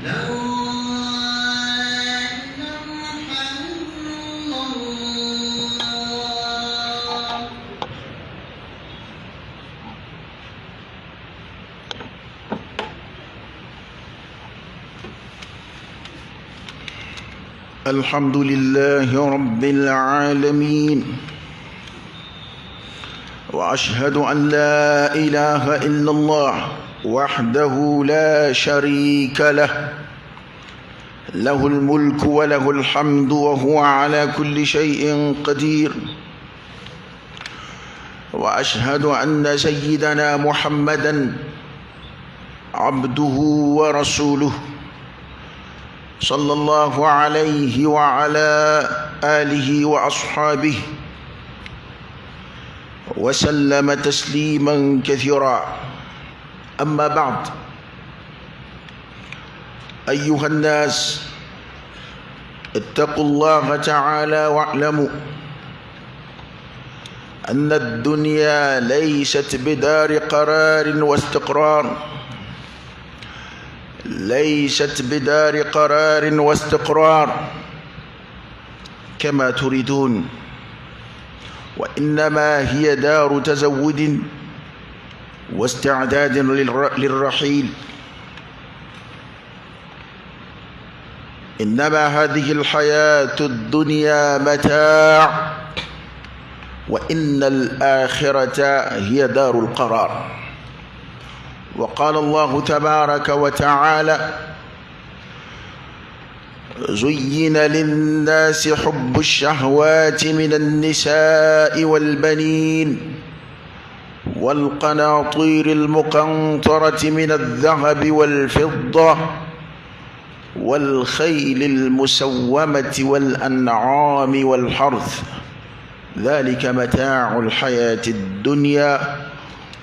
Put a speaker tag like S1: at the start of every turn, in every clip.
S1: الحمد لله رب العالمين، وأشهد أن لا إله إلا الله وحده لا شريك له، له الملك وله الحمد وهو على كل شيء قدير. وأشهد أن سيدنا محمدا عبده ورسوله صلى الله عليه وعلى آله وأصحابه وسلم تسليما كثيرا. أما بعد، أيها الناس، اتقوا الله تعالى واعلموا أن الدنيا ليست بدار قرار واستقرار، ليست بدار قرار واستقرار كما تريدون، وإنما هي دار تزود واستعداد للرحيل. إنما هذه الحياة الدنيا متاع، وإن الآخرة هي دار القرار. وقال الله تبارك وتعالى: زين للناس حب الشهوات من النساء والبنين والقناطير المقنطرة من الذهب والفضة والخيل المسومة والأنعام والحرث، ذلك متاع الحياة الدنيا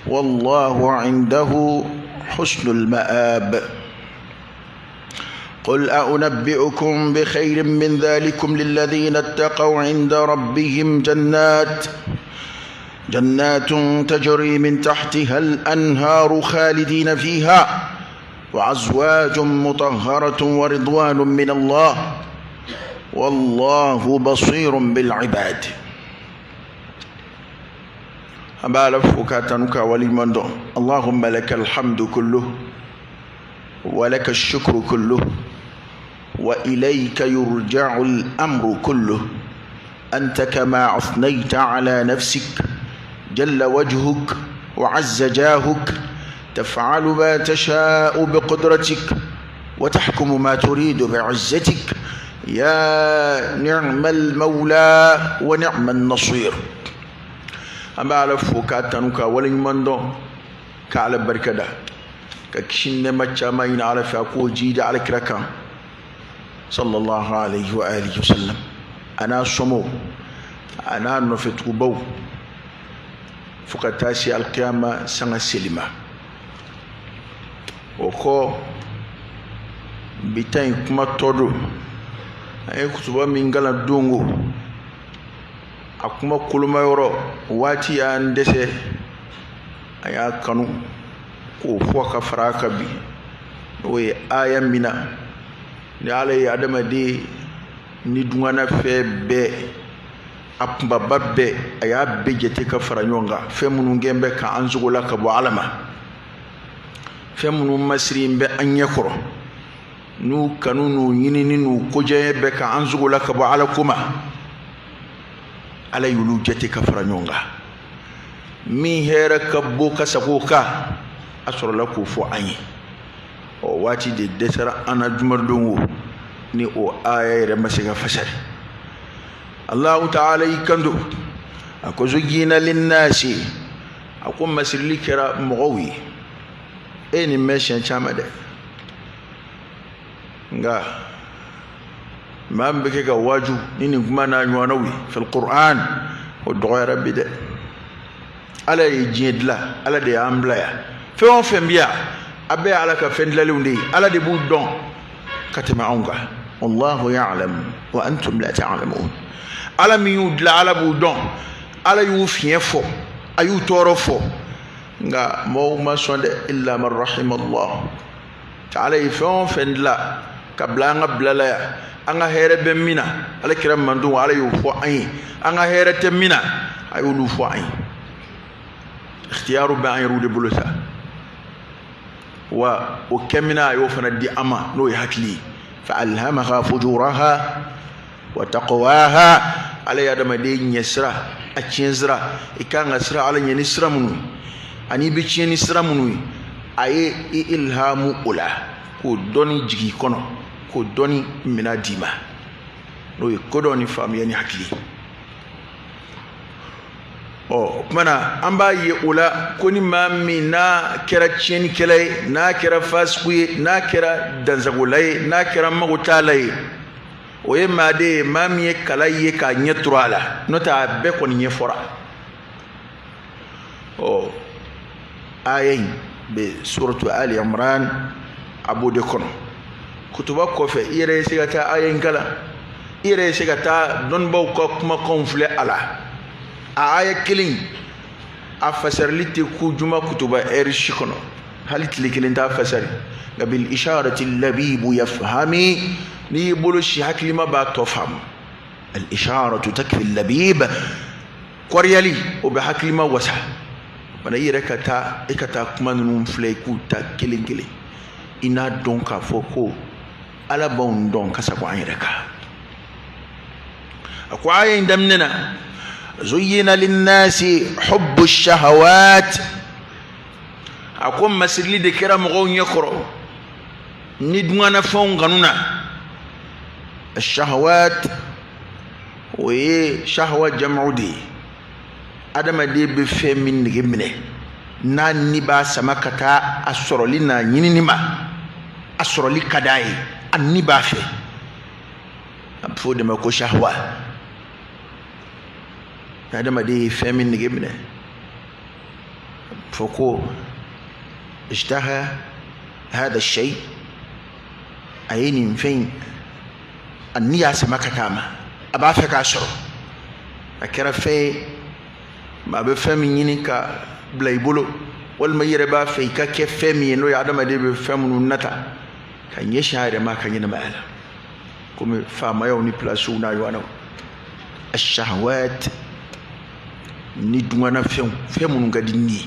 S1: والله عنده حسن المآب. قل أنبئكم بخير من ذلكم للذين اتقوا عند ربهم جنات تجري من تحتها الأنهار خالدين فيها وأزواج مطهرة ورضوان من الله والله بصير بالعباد. اللهم لك الحمد كله ولك الشكر كله وإليك يرجع الأمر كله، أنت كما أثنيت على نفسك، جل وجهك وعز جاهك، تفعل ما تشاء بقدرتك وتحكم ما تريد بعزتك، يا نعم المولى ونعم النصير. An bɛ Ala fo k'a tanu k'a waleɲuman dɔn k'a Ala barikada ka kisi nɛɛma caman ɲini Ala fɛ a k'o jiidi Ala kira kan sallallahu alayhi wa alihi wa sallam, a n'a somɔgɔw a n'a nɔfɛtugubaw fo ka taa se alikiyama sanga seli ma. O kɔ, bi ta in kuma tɔ don. An ye kutuba min kalan don o a kuma koloma yɔrɔ waati y'an dɛsɛ, a y'a kanu k'o fɔ ka fara a kan bi, n'o ye aya min na ni Ala ye adamaden ni dungana fɛn bɛɛ a kunbaba bɛɛ a y'a bɛɛ jate ka fara ɲɔgɔn kan, fɛn minnu kɛn bɛ k'an sogo la ka bɔ Ala ma, fɛn minnu masiri bɛ an ɲɛ kɔrɔ n'u kanu n'u ɲinini n'u kojɛɲɛ bɛ k'an sogo la ka bɔ Ala ko ma, Ala y'olu jate ka fara ɲɔgɔn kan. Min hɛrɛ ka bon ka sago kan, a sɔrɔla k'o fɔ an ye. Ɔ waati de dɛsɛra an na jumadon o ni o aya yɛrɛ ma se ka fasari. Allahu ta'ala y'i kanto a ko zuyina linnasi, a ko masirili kɛra mɔgɔw ye. E nin mɛn siɲɛ caman dɛ, nka maa min bɛ kɛ ka waaju ni nin kuma n'a ɲɔgɔnnaw ye fil Qur'an, o dɔgɔyara bi dɛ. Ala ye diɲɛ dilan, Ala de y'an bila yan. Fɛn o fɛn bɛ yan, a bɛɛ ye Ala ka fɛn dilanlenw de ye. Ala de b'u dɔn ka tɛmɛ anw kan. Wallahu ya'lam wa antum la ta'lamun. Ala min y'u dilan, Ala b'u dɔn. Ala y'u fiɲɛ fɔ, a y'u tɔɔrɔ fɔ, nka mɔgɔw ma sɔn dɛ. Illa man rahima Allah. Ala ye fɛn o fɛn dilan ka bila an ka bila la yan, an ka hɛrɛ bɛ min na, ala kira mantɔn, ala y'o fɔ an ye. An ka hɛrɛ tɛ min na, a y'olu fɔ an ye. Ikhtiyaru bɛ an yɛrɛw de bolo sa, wa o kɛmina a y'o fana di an ma, n'o ye hakili ye. Fa alhamaha fujuraha wa taqwaha. Ala ye adamaden ɲɛ sira, a tiɲɛ sira, i kan ka siran ala ɲɛ ni sira minnu ye ani i bɛ tiɲɛ ni sira minnu ye, a ye i ilhamu o la, k'o dɔnni jigin i kɔnɔ, k'o dɔnni minɛ d'i ma, n'o ye kodɔn ni faamuya ni hakili ye. Ɔ, o tuma na an b'a ye o la ko ni maa min n'a kɛra tiɲɛnikɛla ye, n'a kɛra fasiku ye, n'a kɛra dansagola ye, n'a kɛra mago t'a la ye, o ye maa de ye, maa min ye kala ye k'a ɲɛ turu a la, n'o tɛ a bɛɛ kɔni ɲɛfɔra. Ɔ, aya in bɛ suratu Ali Imran, a b'o de kɔnɔ. Kutuba kɔfɛ, i yɛrɛ ye se ka taa aya in kalan, i yɛrɛ ye se ka taa dɔnnibaw ka kumakanw filɛ a la. A aya kelen, a fasarili tɛ ku juma kutuba ɛri si kɔnɔ, hali tile kelen t'a fasari. Nka bil isharati labibu yafhami, n'i y'i bolo si, hakilima b'a tɔ faamu. Al isharatu takfi labib, kɔriyali o bɛ hakilima wasa. Bana i yɛrɛ ka taa, e ka taa kuma ninnu filɛ, i k'u ta kelen kelen, i n'a dɔn k'a fɔ ko ala b'anw dɔn ka sago an yɛrɛ kan. A ko aya in daminɛ na, zuyyina linnasi hubbu shahawat. A ko masirili de kɛra mɔgɔw ɲɛ kɔrɔ ni dunganafɛnw kanu na. Shahawat, o ye shahawa jamaw de ye. Adamaden bɛ fɛn min nege minɛ, n'a ni b'a sama ka taa a sɔrɔli n'a ɲinini ma, a sɔrɔli ka d'a ye, a ni b'a fɛ, a bɛ fɔ o de ma ko shahawa. Adamaden ye fɛn min nege minɛ, a bɛ fɔ ko ishtaha hada shay, a ye nin fɛn in, a ni y'a sama ka taa ma, a b'a fɛ k'a sɔrɔ. A kɛra fɛn ye, maa bɛ fɛn min ɲini ka bila i bolo, walima i yɛrɛ b'a fɛ i ka kɛ fɛn min ye, n'o ye adamaden bɛ fɛn minnu nata ka ɲɛsin a yɛrɛ ma a ka ɲɛnamaya la, komi faamayaw ni pilasiw n'a ɲɔgɔnnaw. Ashahawat ni dunganafɛnw, fɛn minnu ka di ni ye,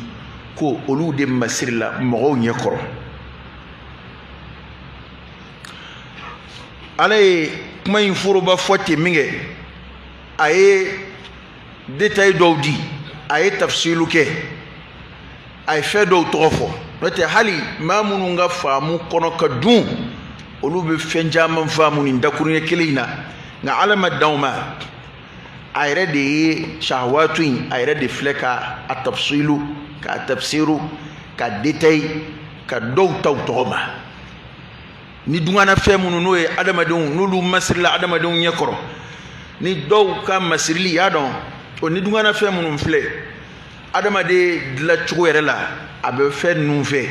S1: ko olu de masiri la mɔgɔw ɲɛ kɔrɔ. Ala ye kuma in foroba fɔ ten min kɛ, a ye détail dɔw di, a ye tafsilu kɛ, a ye fɛn dɔw tɔgɔ fɔ. N'o tɛ, hali maa minnu ka faamu kɔnɔ ka dun, olu bɛ fɛn caman faamu nin dakuruɲɛ kelen in na. Nka ala ma dan o ma, a yɛrɛ de ye shahawatu in, a yɛrɛ de filɛ ka a tafsilu, k'a tafsiru, ka détail, ka dɔw ta u tɔgɔ ma. Ni dunganafɛn minnu n'o ye adamadenw, n'olu masirila adamadenw ɲɛ kɔrɔ, ni dɔw ka masirili y'a dɔn, o ni dunganafɛn minnu filɛ adamaden dilancogo yɛrɛ la, a bɛ fɛn ninnu fɛ.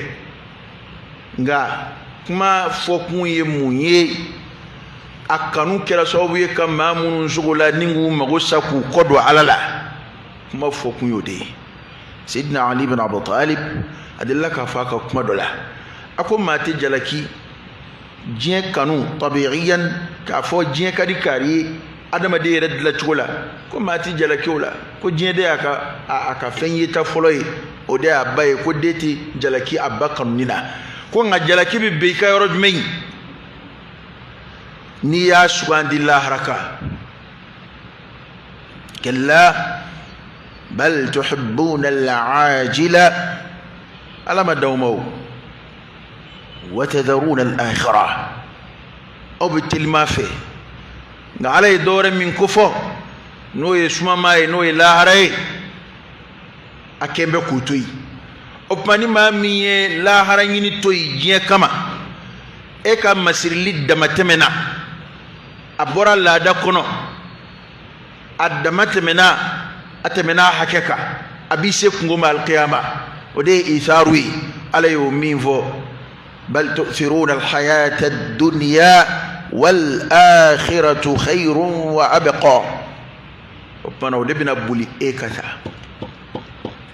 S1: Nka kuma fɔkun ye mun ye? A kanu kɛra sababu ye ka maa minnu sogo la ni k'u mago sa k'u kɔ don ala la. Kuma fɔkun y'o de ye. Seydina Ali bin Abi Talib, a delila k'a fɔ a ka kuma dɔ la, a ko maa tɛ jalaki diɲɛ kanu tabiiyan, k'a fɔ diɲɛ ka di kari ye adamaden yɛrɛ dilancogo la, ko maa tɛ jalaki o la, ko diɲɛ de y'a ka a ka fɛn yeta fɔlɔ ye, o de y'a ba ye, ko den tɛ jalaki a ba kanuni na. Ko nka jalaki bɛ bɛn i ka yɔrɔ jumɛn n'i y'a sugandi lahara kan? Kalla bal tuhibbuna al-ajila, ala ma d'aw ma o, wa tadharuna al-akhirah, aw bɛ telima fɛ. Nka ala ye dɔwɛrɛ min kofɔ, n'o ye sumama ye, n'o ye lahara ye, a kɛn bɛ k'o to yen. O tuma ni maa min ye lahara ɲini to yen diɲɛ kama, e ka masirili damatɛmɛna, a bɔra laada kɔnɔ, a damatɛmɛna, a tɛmɛna a hakɛ kan, a b'i se kungo ma alikiyama. O de ye isaru ye, ala y'o min fɔ, bal tu'thiruna alhayata ad-dunya wal akhiratu khayrun wa abqa. O tuma na o de bɛna boli e ka taa.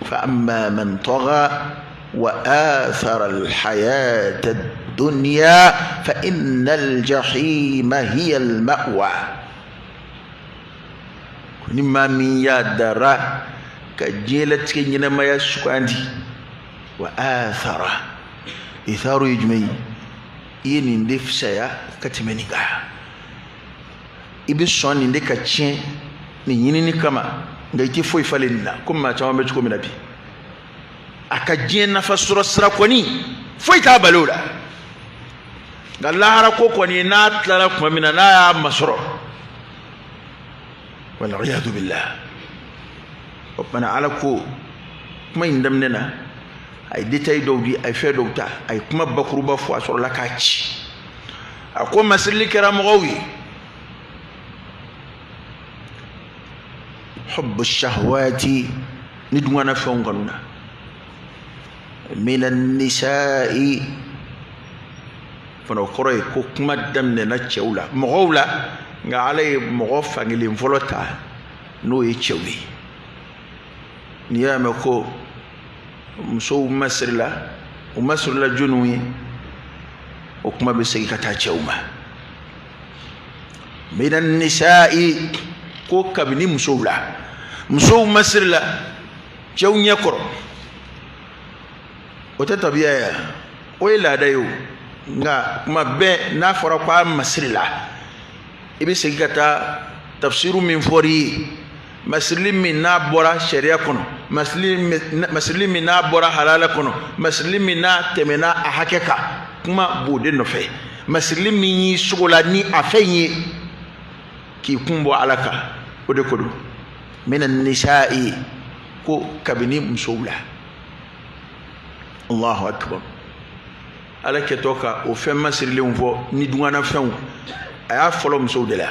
S1: Fa amma man tagha wa athara alhayata dunya fa innal jahima hiya al ma'wa. Ni maa min y'a dara ka diɲɛlatigɛ ɲɛnamaya sugandi, wa athara, itharu ye jumɛn ye? I ye nin de fisaya ka tɛmɛ nin kan, i bɛ sɔn nin de ka tiɲɛ nin ɲinini kama, nka i tɛ foyi falen nin na, komi maa caman bɛ cogo min na bi. A ka diɲɛ nafa sɔrɔ sira kɔni foyi t'a bali o la, nka lahara ko kɔni n'a tilara tuma min na n'a y'a masɔrɔ, waliyadu billah. O tuma na Ala ko kuma in daminɛ na, a ye détail dɔw di, a ye fɛn dɔw ta, a ye kuma bakuruba fɔ, a sɔrɔla k'a ci. A ko masirili kɛra mɔgɔw ye, hubbu shahwati, ni dungana fɛnw kanu na, minan nisa'i fana, o kɔrɔ ye ko kuma daminɛna cɛw la, mɔgɔw la, nka Ala ye mɔgɔ fankelen fɔlɔ ta, n'o ye cɛw ye. N'i y'a mɛn ko musow masirila, u masirila jɔnniw ye? O kuma bɛ segin ka taa cɛw ma. Minan nisa'i, ko kabini musow la, musow masirila cɛw ɲɛ kɔrɔ. O tɛ tabiya ye, o ye laada ye o, nka kuma bɛɛ n'a fɔra ko a masirila, i bɛ segin ka taa tafsiru min fɔr'i ye, masirili min n'a bɔra sariya kɔnɔ, masirili min n'a bɔra halala kɔnɔ, masirili min n'a tɛmɛna a hakɛ kan, kuma b'o de nɔfɛ. Masirili min y'i sogo la ni a fɛn ye k'i kun bɔ Ala kan, o de ko don. Minan nisa'i, ko kabini musow la. Allahu akbar. Ala kɛtɔ ka o fɛn masirilenw fɔ ni dungana fɛnw, a y'a fɔlɔ musow de la.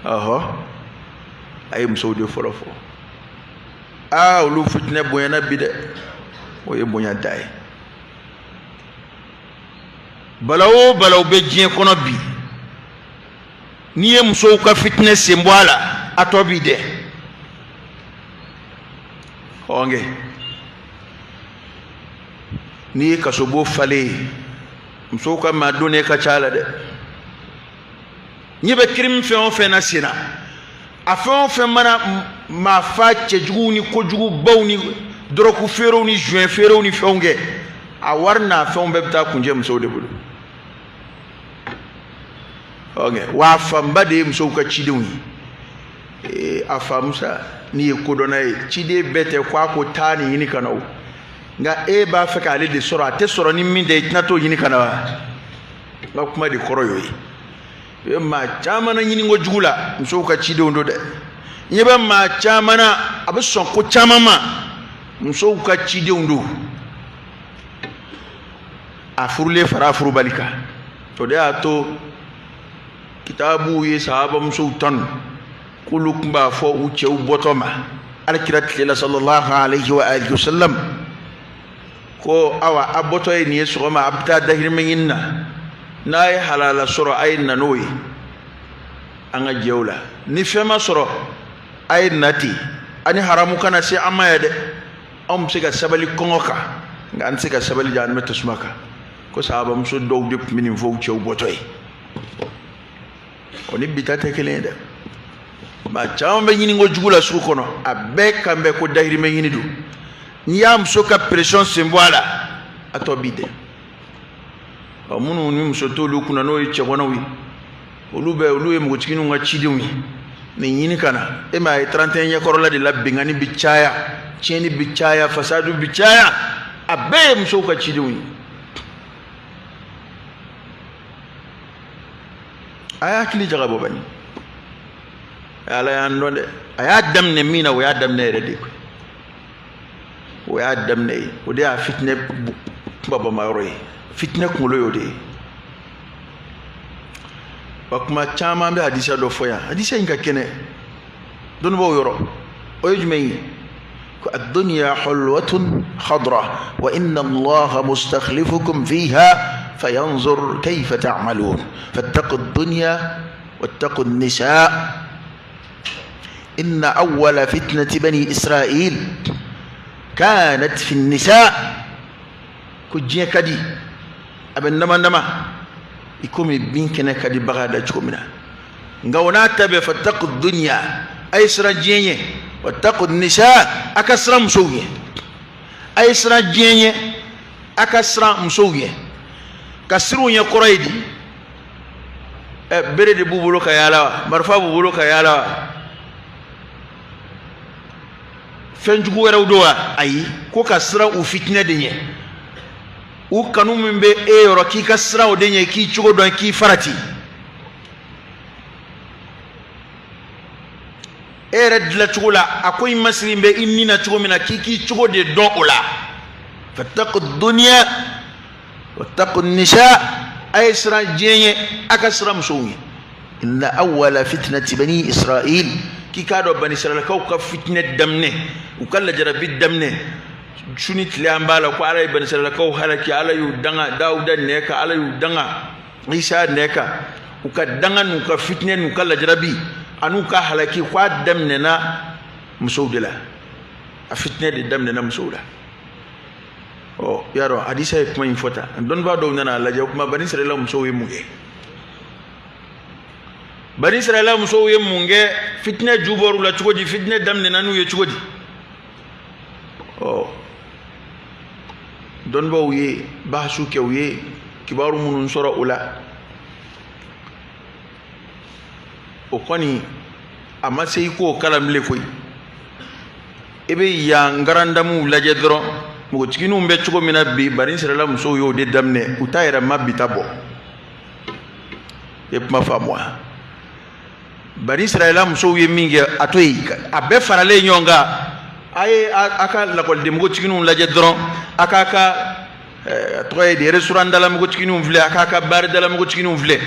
S1: Ɔhɔ, a ye musow de fɔlɔ fɔ. Aa, olu fitinɛ bonyana bi dɛ, o ye bonya da ye. Balawu o balawu bɛ diɲɛ kɔnɔ bi, n'i ye musow ka fitinɛ sen bɔ a la, a tɔ b'i dɛ. Hɔnkɛ, n'i ye kasobo falen ye, musow ka maa donnen ka ca la dɛ. N'i bɛ crime fɛn o fɛn na sen na, a fɛn o fɛn mana maa fa cɛjuguw ni kojugubaw ni dɔrɔgu feerew ni joint feerew ni fɛnw kɛ, a wari n'a fɛnw bɛɛ bɛ taa kuncɛ musow de bolo. Ɔnkɛ, wa a fanba de ye musow ka cidenw ye. A faamu sa, n'i ye kodɔnna ye, ciden bɛɛ tɛ ko a ko taa nin ɲini ka na o, nka e b'a fɛ k'ale de sɔrɔ, a tɛ sɔrɔ ni min tɛ, i tɛna t'o ɲini ka na wa? N ka kuma de kɔrɔ y'o ye. I bɛ maa caman na ɲini kojugu la, musow ka cidenw don dɛ. Ɲɛ bɛ maa caman na, a bɛ sɔn ko caman ma, musow ka cidenw don. A furulen fara a furubali kan, o de y'a to kitabuw ye sahabamusow tanu k'olu tun b'a fɔ u cɛw bɔtɔ ma Alakira tile la sallallahu alayhi wa alihi wa sallam, ko awa a bɔtɔ ye nin ye sɔgɔma, a bɛ taa dahirimɛ ɲini na, n'a ye halala sɔrɔ a ye na n'o ye an ka jɛ o la, ni fɛn ma sɔrɔ a ye na ten, ani haramu kana se an ma yan dɛ, anw bɛ se ka sabali kɔngɔ kan, nka an tɛ se ka sabali jahanama tasuma kan. Ko sahabamuso dɔw de tun bɛ nin fɔ u cɛw bɔtɔ ye. O ni bi ta tɛ kelen ye dɛ. Maa caman bɛ ɲini kojugu la sugu kɔnɔ, a bɛɛ kan bɛ ko dahirimɛ ɲini don. N'i y'a muso ka pression sen bɔ a la, a tɔ b'i dɛ. Ɔ, minnu ni muso t'olu kunna, n'o ye cɛganaw ye, olu bɛ olu ye npogotigininw ka cidenw ye. Nin ɲini ka na, e m'a ye 31 ɲɛkɔrɔla de la binkanni bɛ caya, tiɲɛni bɛ caya, fasadu bɛ caya, a bɛɛ ye musow ka cidenw ye. A y'a hakili jagabɔ bani, Ala y'an dɔn dɛ. A y'a daminɛ min na, o y'a daminɛ yɛrɛ de ye, o y'a daminɛ ye, o de y'a fitinɛ kunbabama yɔrɔ ye, fitinɛ kunkolo y'o de ye. Wa kuma caman bɛ hadisa dɔ fɔ yan, hadisa in ka kɛnɛ dɔnnibaaw yɔrɔ, o ye jumɛn ye? Ko ad-dunya hulwatun khadra wa inna Allaha mustakhlifukum fiha fayanzur kayfa ta'malun fattaqu ad-dunya wattaqu an-nisa inna awwala fitnati bani Israil kanat fi an-nisa. Ko diɲɛ ka di, A bɛ dama dama i komi bin kɛnɛ ka di bagan da cogo min na. Nka o n'a ta bɛɛ, fattaqu dunya, a ye siran diɲɛ ɲɛ, wattaqu nisa, a ka siran musow ɲɛ. A ye siran diɲɛ ɲɛ, a ka siran musow ɲɛ. Ka siran u ɲɛ kɔrɔ ye di? Ɛ, bere de b'u bolo ka yaala wa? Marifa b'u bolo ka yaala wa? Fɛn jugu wɛrɛw don wa? Ayi, ko ka siran u fitinɛ de ɲɛ. U kanu min bɛ e yɔrɔ, k'i ka siran o de ɲɛ, k'i cogo dɔn, k'i farati. E yɛrɛ dilancogo la, a ko i masiri bɛ i ni na cogo min na, k'i k'i cogo de dɔn o la. Fattaqu dunya wattaqu nisa, a ye siran diɲɛ ɲɛ, a ka siran musow ɲɛ. Inna awwala fitnati bani israil, k'i k'a dɔn bani israilakaw ka fitinɛ daminɛ, u ka lajarabi daminɛ, su ni tile an b'a la ko Ala ye bani israilakaw halaki, Ala y'u danga Dawuda nɛ kan, Ala y'u danga Isa nɛ kan. U ka danga n'u ka fitinɛ n'u ka lajarabi an'u ka halaki, ko a daminɛna musow de la, a fitinɛ de daminɛna musow la. Ɔ, y'a dɔn hadisa ye kuma in fɔ tan, dɔnnibaa dɔw nana a lajɛ o kuma, bani israila musow ye mun kɛ? Bani israila musow ye mun kɛ? Fitinɛ ju bɔr'u la cogo di? Fitinɛ daminɛna n'u ye cogo di? Ɔ, dɔnnibaaw ye bahasu kɛ, u ye kibaru minnu sɔrɔ o la, o kɔni a ma se i k'o kalan bilen koyi. I bɛ yan garandamuw lajɛ dɔrɔn, npogotigininw bɛ cogo min na bi, bani israila musow y'o de daminɛ, u t'a yɛrɛ ma bi ta bɔ. I ye kuma faamu wa? Bani israila musow ye min kɛ, a to yen, a bɛɛ faralen ɲɔgɔn kan. A ye a ka lakɔliden npogotigininw lajɛ dɔrɔn, a k'a ka a tɔgɔ ye di, restaurant dala npogotigininw filɛ, a k'a ka bari dala npogotigininw filɛ.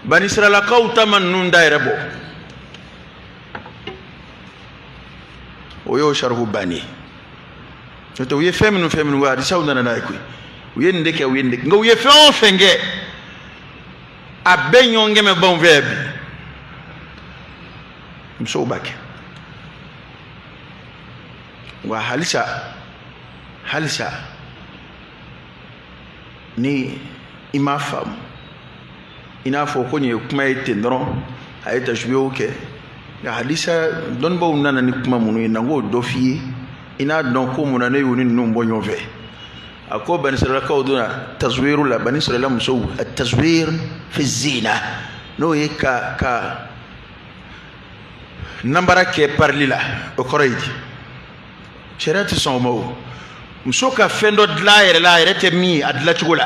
S1: Bani israilakaw ta ma ninnu da yɛrɛ bɔ. O y'o sarihu bannen ye. N'o tɛ, u ye fɛn minnu fɛn minnu kɛ, hadisaw nana n'a ye koyi. U ye nin de kɛ, u ye nin de kɛ, nka u ye fɛn o fɛn kɛ, a bɛɛ ɲɔgɔn kɛmɛ b'anw fɛ yan bi, musow b'a kɛ. Wa halisa halisa, ni i m'a faamu, i n'a fɔ ko nin ye kuma ye ten dɔrɔn, a ye tasubiyew kɛ, nka hadisa dɔnnibaw nana ni kuma minnu ye, na n k'o dɔ f'i ye, i n'a dɔn ko mun na ne y'u ni ninnu bɔ ɲɔgɔn fɛ. A ko bani israilakaw donna taswiru la, bani israila musow, taswir fi zina, n'o ye ka nanbara kɛ parili la. O kɔrɔ ye di? Sariya tɛ sɔn o ma. O muso ka fɛn dɔ dilan a yɛrɛ la, a yɛrɛ tɛ min ye, a dilancogo la.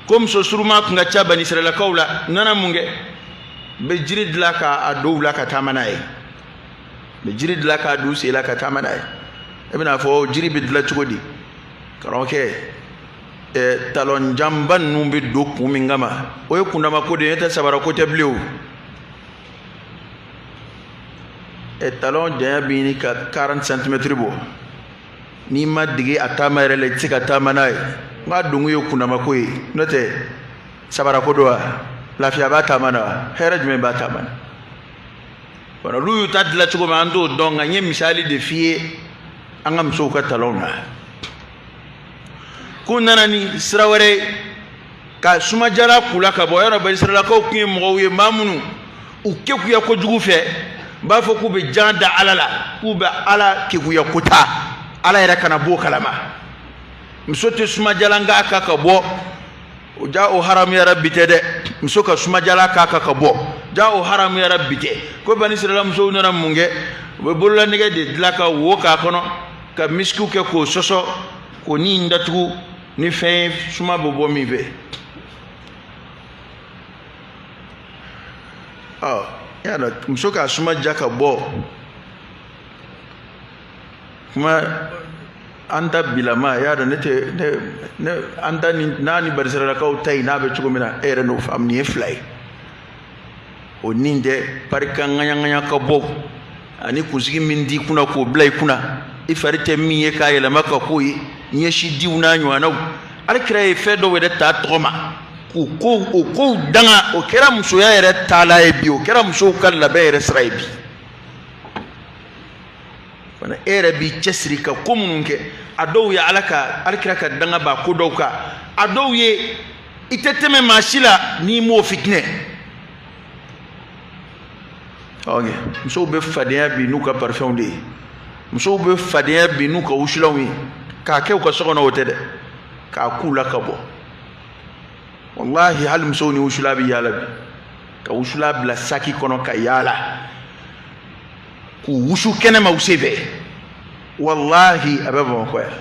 S1: Ko muso suruma tun ka ca bani israilakaw la, u nana mun kɛ? Bɛ jiri dilan k'a don u la ka taama n'a ye, bɛ jiri dilan k'a don u sen la ka taama n'a ye. E bɛna fɔ jiri bɛ dilan cogo di? Karamɔgɔkɛ, talɔn janba ninnu bɛ don kun min kama, o ye kundama ko de ye, n'o tɛ sabara ko tɛ bilen. O talɔn janya bɛ ɲini ka 40 centimètres bɔ. N'i ma dege a taama yɛrɛ la, i tɛ se ka taama n'a ye. N k'a donkun ye kundama ko ye, n'o tɛ sabara ko don wa? Lafiya b'a taama na wa? Hɛrɛ jumɛn b'a taama na? Wala olu y'u ta dilan cogo min, an t'o dɔn, nka n ye misali de f'i ye an ka musow ka talɔnw na. K'u nana ni sira wɛrɛ ye ka sumajala k'u la ka bɔ yɔrɔ. Bani israilakaw tun ye mɔgɔw ye, maa minnu u kekuya kojugu fɛ, u b'a fɔ k'u bɛ jan da Ala la, k'u bɛ Ala kekuya ko ta, Ala yɛrɛ kana b'o kalama. Muso tɛ sumajalan k'a kan ka bɔ, ja o haramuyara bi tɛ dɛ. Muso ka sumajala k'a kan ka bɔ, ja o haramuyara bi tɛ. Ko bani israila musow nana mun kɛ? U bɛ bololanɛgɛ de dilan ka wo k'a kɔnɔ, ka misikiw kɛ k'o sɔsɔ, k'o ni datugu ni fɛn ye suma bɛ bɔ min fɛ. Ɔ, y'a dɔn muso k'a suma ja ka bɔ, kuma an ta bilama, y'a dɔn ne tɛ ne ne an ta ni n'a ni barisiralakaw ta in n'a bɛ cogo min na, e yɛrɛ n'o faamu, nin ye fila ye. O nin tɛ parika ŋaɲaŋaɲa ka bɔ, ani kunsigi min d'i kunna k'o bila i kunna, i fari tɛ min ye k'a yɛlɛma ka k'o ye, ɲɛsi diw n'a ɲɔgɔnnaw. Alakira ye fɛn dɔw yɛrɛ ta tɔgɔ ma k'o kow o kow danga. O kɛra musoya yɛrɛ taala ye bi, o kɛra musow ka labɛn yɛrɛ sira ye bi fana. E yɛrɛ b'i cɛsiri ka ko minnu kɛ, a dɔw ye Ala ka alakira ka danga b'a ko dɔw kan. A dɔw ye i tɛ tɛmɛ maa si la n'i m'o fitinɛ. Ok, musow bɛ fadenya bi n'u ka parfɛnw de ye, musow bɛ fadenya bi n'u ka wusulanw ye, k'a kɛ u ka so kɔnɔ, o tɛ dɛ, k'a k'u la ka bɔ. Walahi, hali musow ni wusulan bɛ yaala bi, ka wusulan bila saki kɔnɔ ka yaala k'u wusu kɛnɛma u senfɛ. Walahi, a bɛ Bamakɔ yan,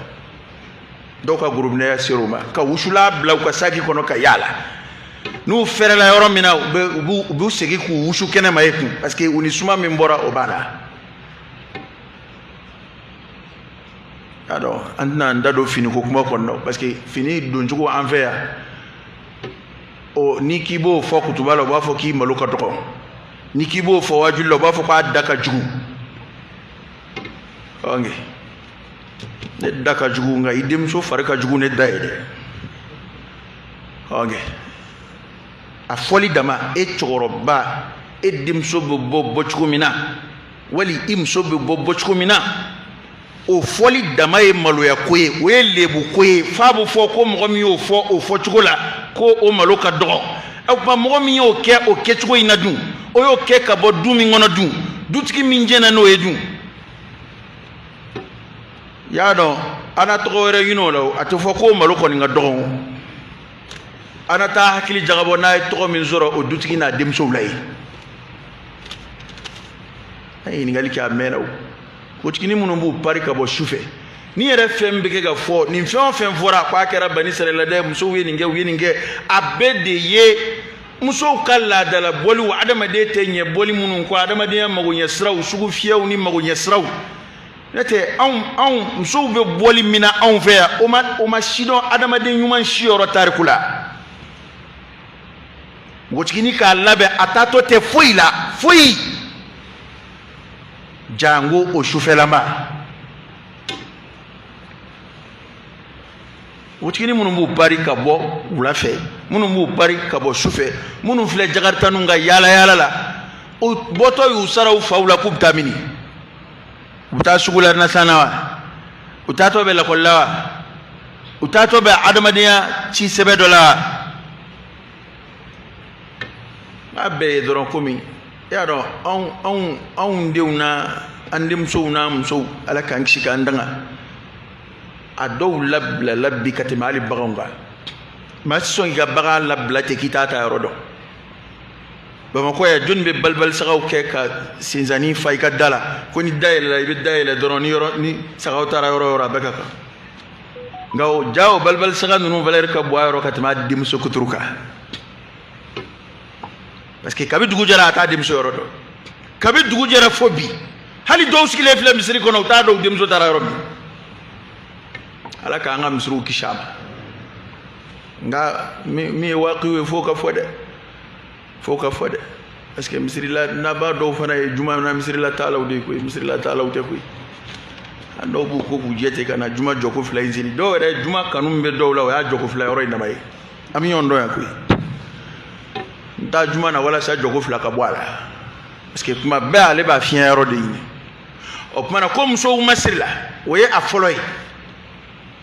S1: dɔw ka gorobinɛya ser'o ma, ka wusulan bila u ka saki kɔnɔ ka yaala. N'u fɛrɛla yɔrɔ min na, u b'u segin k'u wusu kɛnɛma yen kun, parce que u ni suma min bɔra, o b'a la. Y'a dɔn, an tɛna an da don finiko kuma kɔnɔ, parce que fini doncogo an fɛ yan, ɔ, n'i k'i b'o fɔ kutuba la, u b'a fɔ k'i malo ka dɔgɔ. N'i k'i b'o fɔ wajuli la, u b'a fɔ k'a da ka jugu. Ok, ne da ka jugu, nka i denmuso fari ka jugu ne da ye dɛ. Ok, a fɔli dama, e cɛkɔrɔba, e denmuso bɛ bɔ bɔcogo min na, wali i muso bɛ bɔ bɔcogo min na, o fɔli dama ye maloya ko ye, o ye lebu ko ye. F'a bɛ fɔ ko mɔgɔ min y'o fɔ o fɔcogo la, ko o malo ka dɔgɔ. O tuma, mɔgɔ min y'o kɛ o kɛcogo in na dun, o y'o kɛ ka bɔ du min kɔnɔ dun, dutigi min jɛnna n'o ye dun? Y'a dɔn, an na tɔgɔ wɛrɛ ɲini o la, a tɛ fɔ ko malo kɔni ka dɔgɔ. An na taa hakili jagabɔ n'a ye tɔgɔ min sɔrɔ o dutigi n'a denmusow la yen. An ye ɲininkali kɛ, a mɛnna. O npogotiginin minnu b'u pari ka bɔ su fɛ, ni yɛrɛ fɛn bɛ kɛ ka fɔ, nin fɛn o fɛn fɔra k'a kɛra bani sarala dɛ, musow ye nin kɛ, u ye nin kɛ, a bɛɛ de ye musow ka laadala bɔliw, adamaden tɛ ɲɛ bɔli minnu kɔ, adamadenya magoɲɛ siraw, sugu fiyɛw ni magoɲɛ siraw. Ne tɛ anw musow bɛ bɔli min na anw fɛ yan, o ma sidɔn adamaden ɲuman si yɔrɔ tariku la. Npogotiginin k'a labɛn, a taatɔ tɛ foyi la, foyi, jango o sufɛlama. Npogotiginin minnu b'u pari ka bɔ wula fɛ, minnu b'u pari ka bɔ sufɛ, minnu filɛ jakaritaninw ka yaala yaala la, o bɔtɔ y'u sara u faw la k'u bɛ taa mini? U bɛ taa sugu la nasan na wa? U taatɔ bɛ lakɔli la wa? U taatɔ bɛ adamadenya ci sɛbɛ dɔ la wa? N'a bɛɛ ye dɔrɔn, komi i y'a dɔn, anw denw na, an denmusow n'an musow, Ala k'an kisi k'an danga, a dɔw labilala bi ka tɛmɛ hali baganw kan. Maa ti sɔn k'i ka bagan labila ten k'i t'a ta yɔrɔ dɔn. Bamakɔ yan, jɔnni bɛ balibali sagaw kɛ ka sensanni fa i ka da la, ko ni da yɛlɛla, i bɛ da yɛlɛ dɔrɔn, ni yɔrɔ ni sagaw taara yɔrɔ o yɔrɔ, a bɛɛ ka kan. Nka o ja, o balibali saga ninnu valeur ka bon a yɔrɔ ka tɛmɛ a denmuso kuturu kan, parce que kabi dugu jɛra, a t'a denmuso yɔrɔ dɔn. Kabi dugu jɛra fo bi, hali dɔw sigilen filɛ misiri kɔnɔ, u t'a dɔn u denmuso taara yɔrɔ min. Ala k'an ka misiriw kisi a ma. Nka min ye waqiw ye, f'o ka fɔ dɛ, f'o ka fɔ dɛ, parce que misirila naba dɔw fana ye juma na misirila taalaw de ye koyi, misirila taalaw tɛ koyi. A dɔw b'u ko k'u jɛ ten ka na juma jɔko fila in seli. Dɔw yɛrɛ, juma kanu min bɛ dɔw la, o y'a jɔko fila yɔrɔ in dama ye. An bɛ ɲɔgɔn dɔn yan koyi. N taa juma na walasa jɔko fila ka bɔ a la, parce que tuma bɛɛ ale b'a fiɲɛ yɔrɔ de ɲini. O tuma na, ko musow ma siri la, o ye a fɔlɔ ye.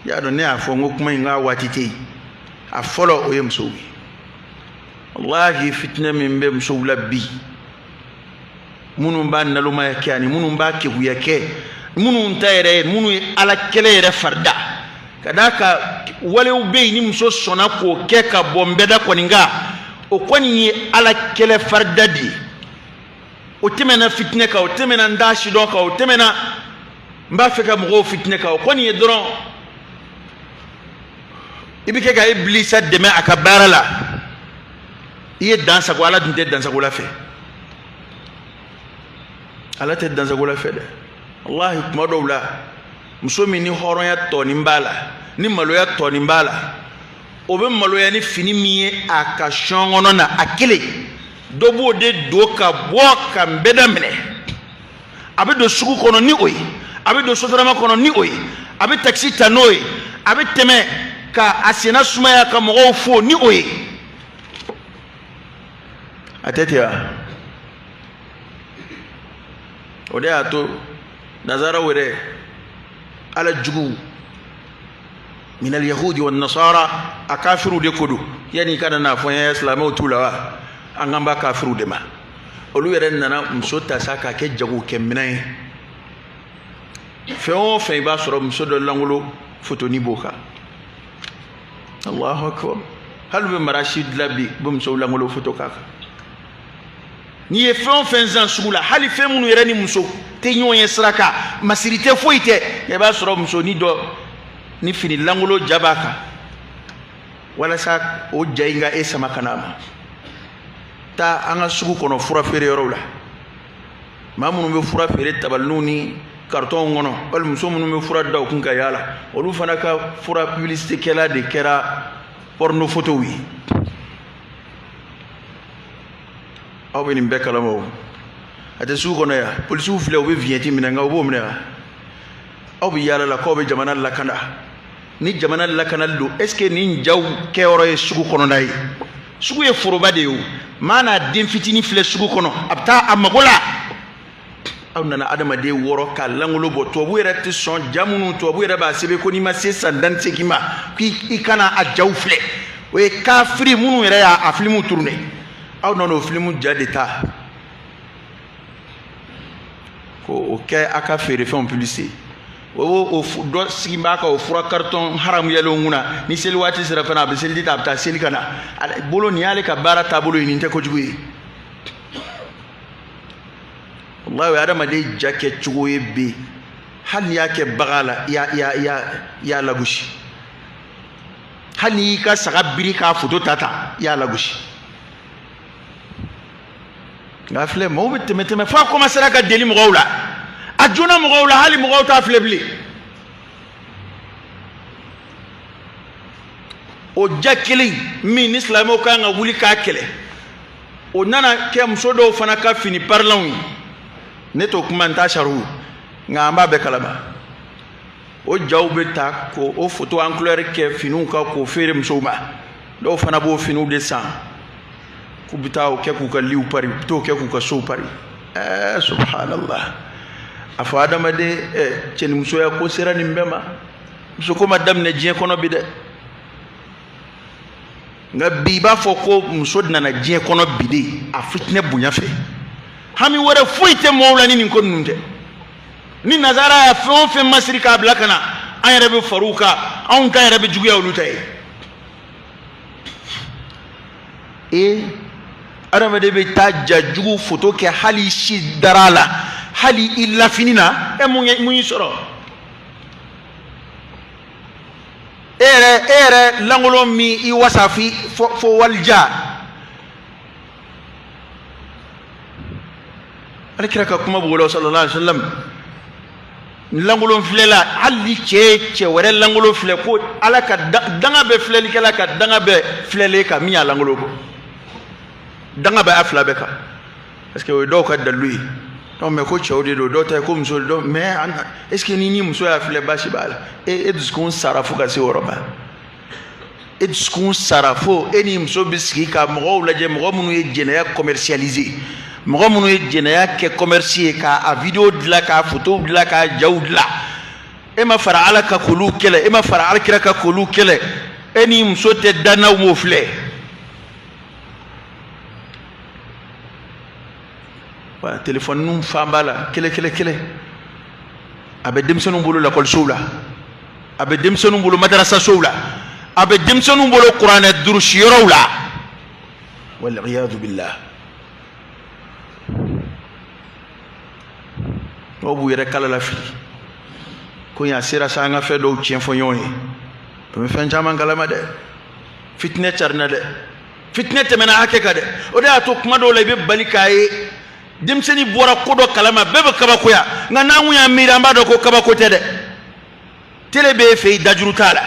S1: I y'a dɔn, ne y'a fɔ n ko kuma in k'a waati tɛ yen. A fɔlɔ, o ye musow ye. Walahi, fitinɛ min bɛ musow la bi, minnu b'a nalomaya kɛ ani minnu b'a keguya kɛ, minnu ta yɛrɛ ye, minnu ye Ala kɛlɛ yɛrɛ farida, ka d'a kan walew bɛ yen, ni muso sɔnna k'o kɛ ka bɔ nbɛda kɔni kan, o kɔni ye Ala kɛlɛ farida de ye. O tɛmɛna fitinɛ kan, o tɛmɛna n t'a sidɔn kan, o tɛmɛna n b'a fɛ ka mɔgɔw fitinɛ kan. O kɔni ye dɔrɔn i bɛ kɛ ka Ibilisa dɛmɛ a ka baara la, i ye dan sago. Ala dun tɛ dansagola fɛ, Ala tɛ dansagola fɛ dɛ. Walahi, kuma dɔw la, muso min ni hɔrɔnya tɔnin b'a la, ni maloya tɔnin b'a la, o bɛ maloya ni fini min ye a ka sɔn kɔnɔ na, a kelen dɔ b'o de don ka bɔ ka nbɛda minɛ. A bɛ don sugu kɔnɔ ni o ye, a bɛ don sotarama kɔnɔ ni o ye, a bɛ takisi ta n'o ye, a bɛ tɛmɛ ka a senna sumaya ka mɔgɔw fo ni o ye. A tɛ ten wa? O de y'a to nanzaraw yɛrɛ, Ala juguw Min alyahudi wan nasara, a kafiriw de ko don. Yanni i kana n'a fɔ n ye silamɛw t'u la wa, an kan b'a kafiriw de ma. Olu yɛrɛ nana muso ta sa k'a kɛ jagokɛminɛn ye. Fɛn o fɛn i b'a sɔrɔ muso dɔ lankolon fotoni b'o kan. Allahu akbar. Hali u bɛ marasi dilan bi, u bɛ musow lankolon foto k'a kan. N'i ye fɛn o fɛn san sugu la, hali fɛn minnu yɛrɛ ni muso tɛ ɲɔgɔn ye sira kan, masiri tɛ, foyi tɛ, i b'a sɔrɔ musonin dɔ ni fini lankolon ja b'a kan, walasa o ja in ka e sama ka na a ma. Taa an ka sugu kɔnɔ fura feere yɔrɔw la, maa minnu bɛ fura feere tabaliniw ni karitɔnw kɔnɔ, wali muso minnu bɛ fura da u kun ka yaala, olu fana ka fura publicité kɛla de kɛra porno photow ye. Aw bɛ nin bɛɛ kalama o. A tɛ sugu kɔnɔ yan, polisiw filɛ, u bɛ vignette minɛ, nka u b'o minɛ wa? Aw bɛ yaala la k'aw bɛ jamana lakana. Ni jamana lakanali don, est ce que nin jaw kɛyɔrɔ ye sugu kɔnɔna ye? Sugu ye foroba de ye o. Maa n'a den fitinin filɛ sugu kɔnɔ, a bɛ taa a mago la. Aw nana adamaden wɔrɔ k'a lankolon bɔ. Tubabu yɛrɛ tɛ sɔn ja minnu, tubabu yɛrɛ b'a sɛbɛn ko n'i ma se san 18 ma, k'i kana a jaw filɛ. O ye kafiri minnu yɛrɛ y'a filimu tourné, aw nana o filimu ja de ta ko o kɛ a ka feerefɛnw publicité. O dɔ sigi b'a ka o fura carton haramuyalenw kunna. Ni seli waati sera fana, a bɛ seliji ta, a bɛ taa seli ka na bolo. Nin y'ale ka baara taabolo ye, nin tɛ kojugu ye. Walahi, o ye adamaden ja kɛ cogo ye bi. Hali n'i y'a kɛ bagan la, i y'a lagosi. Hali n'i y'i ka saga biri k'a foto ta ta, i y'a lagosi. Nka filɛ, maaw bɛ tɛmɛ tɛmɛ f'a kɔmasera ka deli mɔgɔw la, a joona mɔgɔw la, hali mɔgɔw t'a filɛ bilen. O ja kelen min ni silamɛw kan ka wuli k'a kɛlɛ, o nana kɛ muso dɔw fana ka fini parilanw ye. Ne t'o kuma, n t'a sariw, nka an b'a bɛɛ kalama. O jaw bɛ ta k'o foto en couleur kɛ finiw kan k'o feere musow ma. Dɔw fana b'o finiw de san k'u bɛ taa o kɛ k'u ka liw pari, u bɛ t'o kɛ k'u ka sow pari. Subhanallah. A fɔ adamaden, cɛnimusoya ko sera nin bɛɛ ma. Musoko ma daminɛ diɲɛ kɔnɔ bi dɛ, nka bi i b'a fɔ ko muso nana diɲɛ kɔnɔ bi de, a fitinɛ bonya fɛ. Hami wɛrɛ foyi tɛ mɔgɔw la ni nin ko ninnu tɛ. Ni nazara y'a fɛn o fɛn masiri k'a bila ka na, an yɛrɛ bɛ far'u kan, anw ta yɛrɛ bɛ juguya olu ta ye. Adamaden bɛ taa ja jugu foto kɛ, hali si dara a la, hali i lafini na, e mun y'i sɔrɔ? E yɛrɛ lankolon min i wasa fo walija. Ala kira ka kuma b'o la, sallallahu alaihi wasallam, lankolon filɛla, hali ni cɛ ye cɛ wɛrɛ lankolon filɛ, ko ala ka danga bɛ filɛlikɛla kan, danga bɛ filɛlen kan min y'a lankolon bɔ, danga bɛ a fila bɛɛ kan. Parce que o ye dɔw ka dalilu ye. Non, mais ko cɛw de don, dɔw ta ye ko muso de don. Mais est ce que ni muso y'a filɛ, baasi b'a la? E dusukun sara fo ka se o yɔrɔ ma. E dusukun sara fo e ni muso bɛ sigi ka mɔgɔw lajɛ, mɔgɔ minnu ye jɛnɛya commercialiser, mɔgɔ minnu ye jɛnɛya kɛ commerce ye, k'a vidéo dilan, k'a photo dilan, k'a jaw dilan. E ma fara ala kan k'olu kɛlɛ, e ma fara alakira kan k'olu kɛlɛ. E ni muso tɛ da n'aw m'o filɛ. Wa telefɔniw fan b'a la kelen kelen kelen. A bɛ denmisɛnninw bolo lakɔlisow la, a bɛ denmisɛnninw bolo madarasasow la, a bɛ denmisɛnninw bolo kuranɛ durusiyɔrɔw la. Waliyadu billah. Dɔw b'u yɛrɛ kala lafili ko yan sera sa, an ka fɛn dɔw tiɲɛ fɔ ɲɔgɔn ye. O bɛ fɛn caman kalama dɛ. Fitinɛ carinna dɛ, fitinɛ tɛmɛna hakɛ kan dɛ. O de y'a to kuma dɔw la i bɛ bali k'a ye denmisɛnnin bɔra ko dɔ kalama, bɛɛ bɛ kabakoya. Nka n'an kun y'an miiri, an b'a dɔn ko kabako tɛ dɛ. Tele b'e fɛ yen, dajuru t'a la.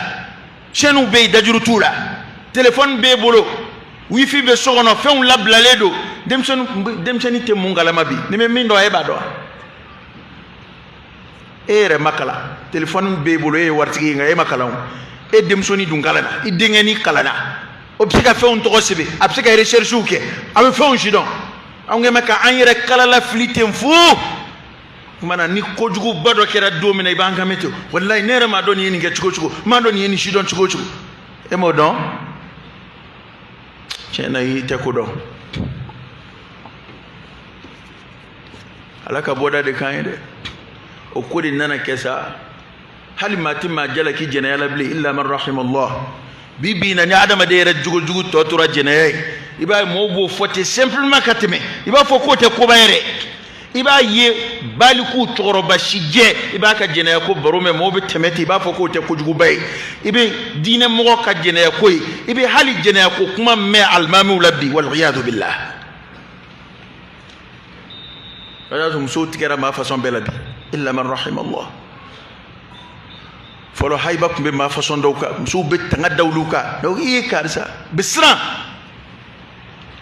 S1: Chaîne bɛ yen, dajuru t'u la. Telefɔni b'e bolo, wifi bɛ so kɔnɔ, fɛnw labilalen don. Denmisɛnnin tɛ mun kalama bi? Ni bɛ min dɔn, e b'a dɔn. E yɛrɛ ma kalan, telefɔni b'e bolo, e ye waritigi ye, nka e ma kalan o. E denmusonin dun kalanna, i denkɛnin kalanna, o bɛ se ka fɛnw tɔgɔ sɛbɛn, a bɛ se ka recherchew kɛ, a bɛ fɛnw si dɔn. Anw kɛn bɛ ka an yɛrɛ kala lafili ten fu. Kuma na ni kojuguba dɔ kɛra don min na, i b'an kan mɛn ten: walayi, ne yɛrɛ m'a dɔn nin ye nin kɛ cogo cogo, n m'a dɔn nin ye nin si dɔn cogo cogo. E m'o dɔn? Tiɲɛ na, i tɛ ko dɔn. Ala ka bɔda de kan ye dɛ. O ko de nana kɛ sa, hali maa tɛ maa jalaki jɛnɛya la bilen, illa man rahimallah. Bi bi in na, ni adamaden yɛrɛ jogojugu tɔ tora jɛnɛya ye, i b'a ye mɔgɔw b'o fɔ ten simplement ka tɛmɛ, i b'a fɔ k'o tɛ koba yɛrɛ. I b'a ye baliku cɛkɔrɔba si jɛ, i b'a ka jɛnɛya ko baro mɛn, mɔgɔw bɛ tɛmɛ ten, i b'a fɔ k'o tɛ kojuguba ye. I bɛ diinɛ mɔgɔ ka jɛnɛya ko ye, i bɛ hali jɛnɛya ko kuma mɛn alimamiw la bi, waliyadu billah. O y'a sɔrɔ musow tigɛra maa fasɔn bɛɛ la bi, illa man rahimallah. Fɔlɔ hayiba tun bɛ maa fasɔn dɔw kan, musow bɛ tanga da olu kan, donc i ye karisa bɛ siran.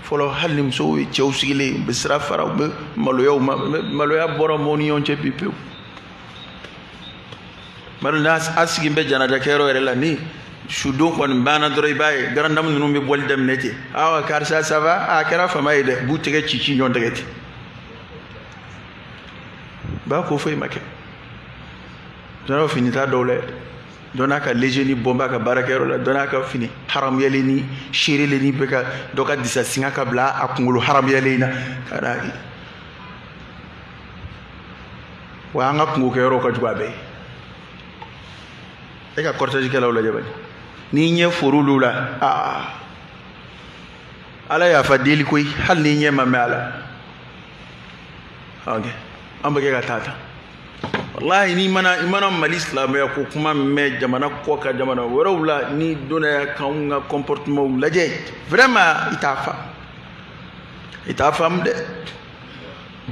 S1: Fɔlɔ hali ni musow ye cɛw sigilen, u bɛ sira fara, u bɛ maloya u ma, maloya bɔra mɔgɔw ni ɲɔgɔn cɛ bi pewu. Bari n'a a sigi bɛ janajakɛyɔrɔ yɛrɛ la, ni sudon kɔni banna dɔrɔn, i b'a ye garandamu ninnu bɛ bɔli daminɛ ten: awa karisa, ça va? A kɛra fama ye dɛ. B'u tɛgɛ ci ci ɲɔgɔn tɛgɛ ten, ba ko foyi ma kɛ. Dɔnna fini t'a dɔw la, dɔ n'a ka léger ni bɔn b'a ka baarakɛyɔrɔ la, dɔ n'a ka fini haramuyalen ni seerelen ni bɛ ka dɔ ka disa singa ka bila a kunkolo haramuyalen na ka na. Wa an ka kungokɛyɔrɔw ka jugu a bɛɛ ye. E ka cortège kɛlaw lajɛ bani, n'i ɲɛ for'olu la, aa, ala yafa deli koyi, hali n'i ɲɛ ma mɛn a la. Ok, an bɛ kɛ ka taa tan. Wallahi, n'i mana i mana Mali silamɛya ko kuma mɛn jamana kɔ kan, jamana wɛrɛw la, n'i donna ya k'anw ka comportement lajɛ, vraiment i t'a faamu, i t'a faamu dɛ.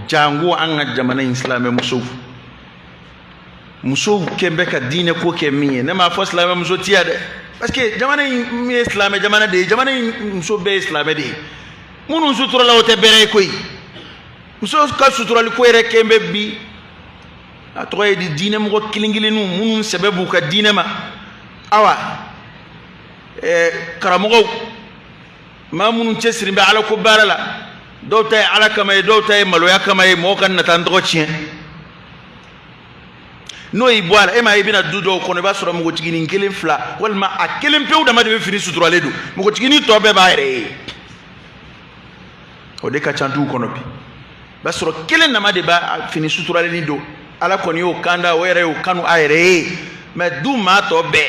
S1: Jango an ka jamana in silamɛ musow, musow kɛn bɛ ka diinɛ ko kɛ min ye, ne m'a fɔ silamɛ muso tiya dɛ, parce que jamana in ye silamɛ jamana de ye, jamana in muso bɛɛ ye silamɛ de ye. Minnu suturala, o tɛ bɛrɛ ye koyi. Muso ka suturali ko yɛrɛ kɛn bɛ bi, a tɔgɔ ye di, diinɛ mɔgɔ kelen kelenninw minnu sɛbɛ b'u ka diinɛ ma, awa karamɔgɔw, maa minnu cɛsiri bɛ ala ko baara la, dɔw ta ye ala kama ye, dɔw ta ye maloya kama ye, mɔgɔw ka nata n tɔgɔ tiɲɛ. N'o y'i bɔ a la, e m'a ye, i bɛna du dɔw kɔnɔ, i b'a sɔrɔ npogotiginin kelen, fila, walima a kelen pewu dama de bɛ fini suturalen don, npogotiginin tɔ bɛɛ b'a yɛrɛ ye. O de ka ca duw kɔnɔ bi. I b'a sɔrɔ kelen dama de b'a fini suturalen don, ala kɔni y'o kan da, o yɛrɛ y'o kanu a yɛrɛ ye, mɛ du maa tɔ bɛɛ,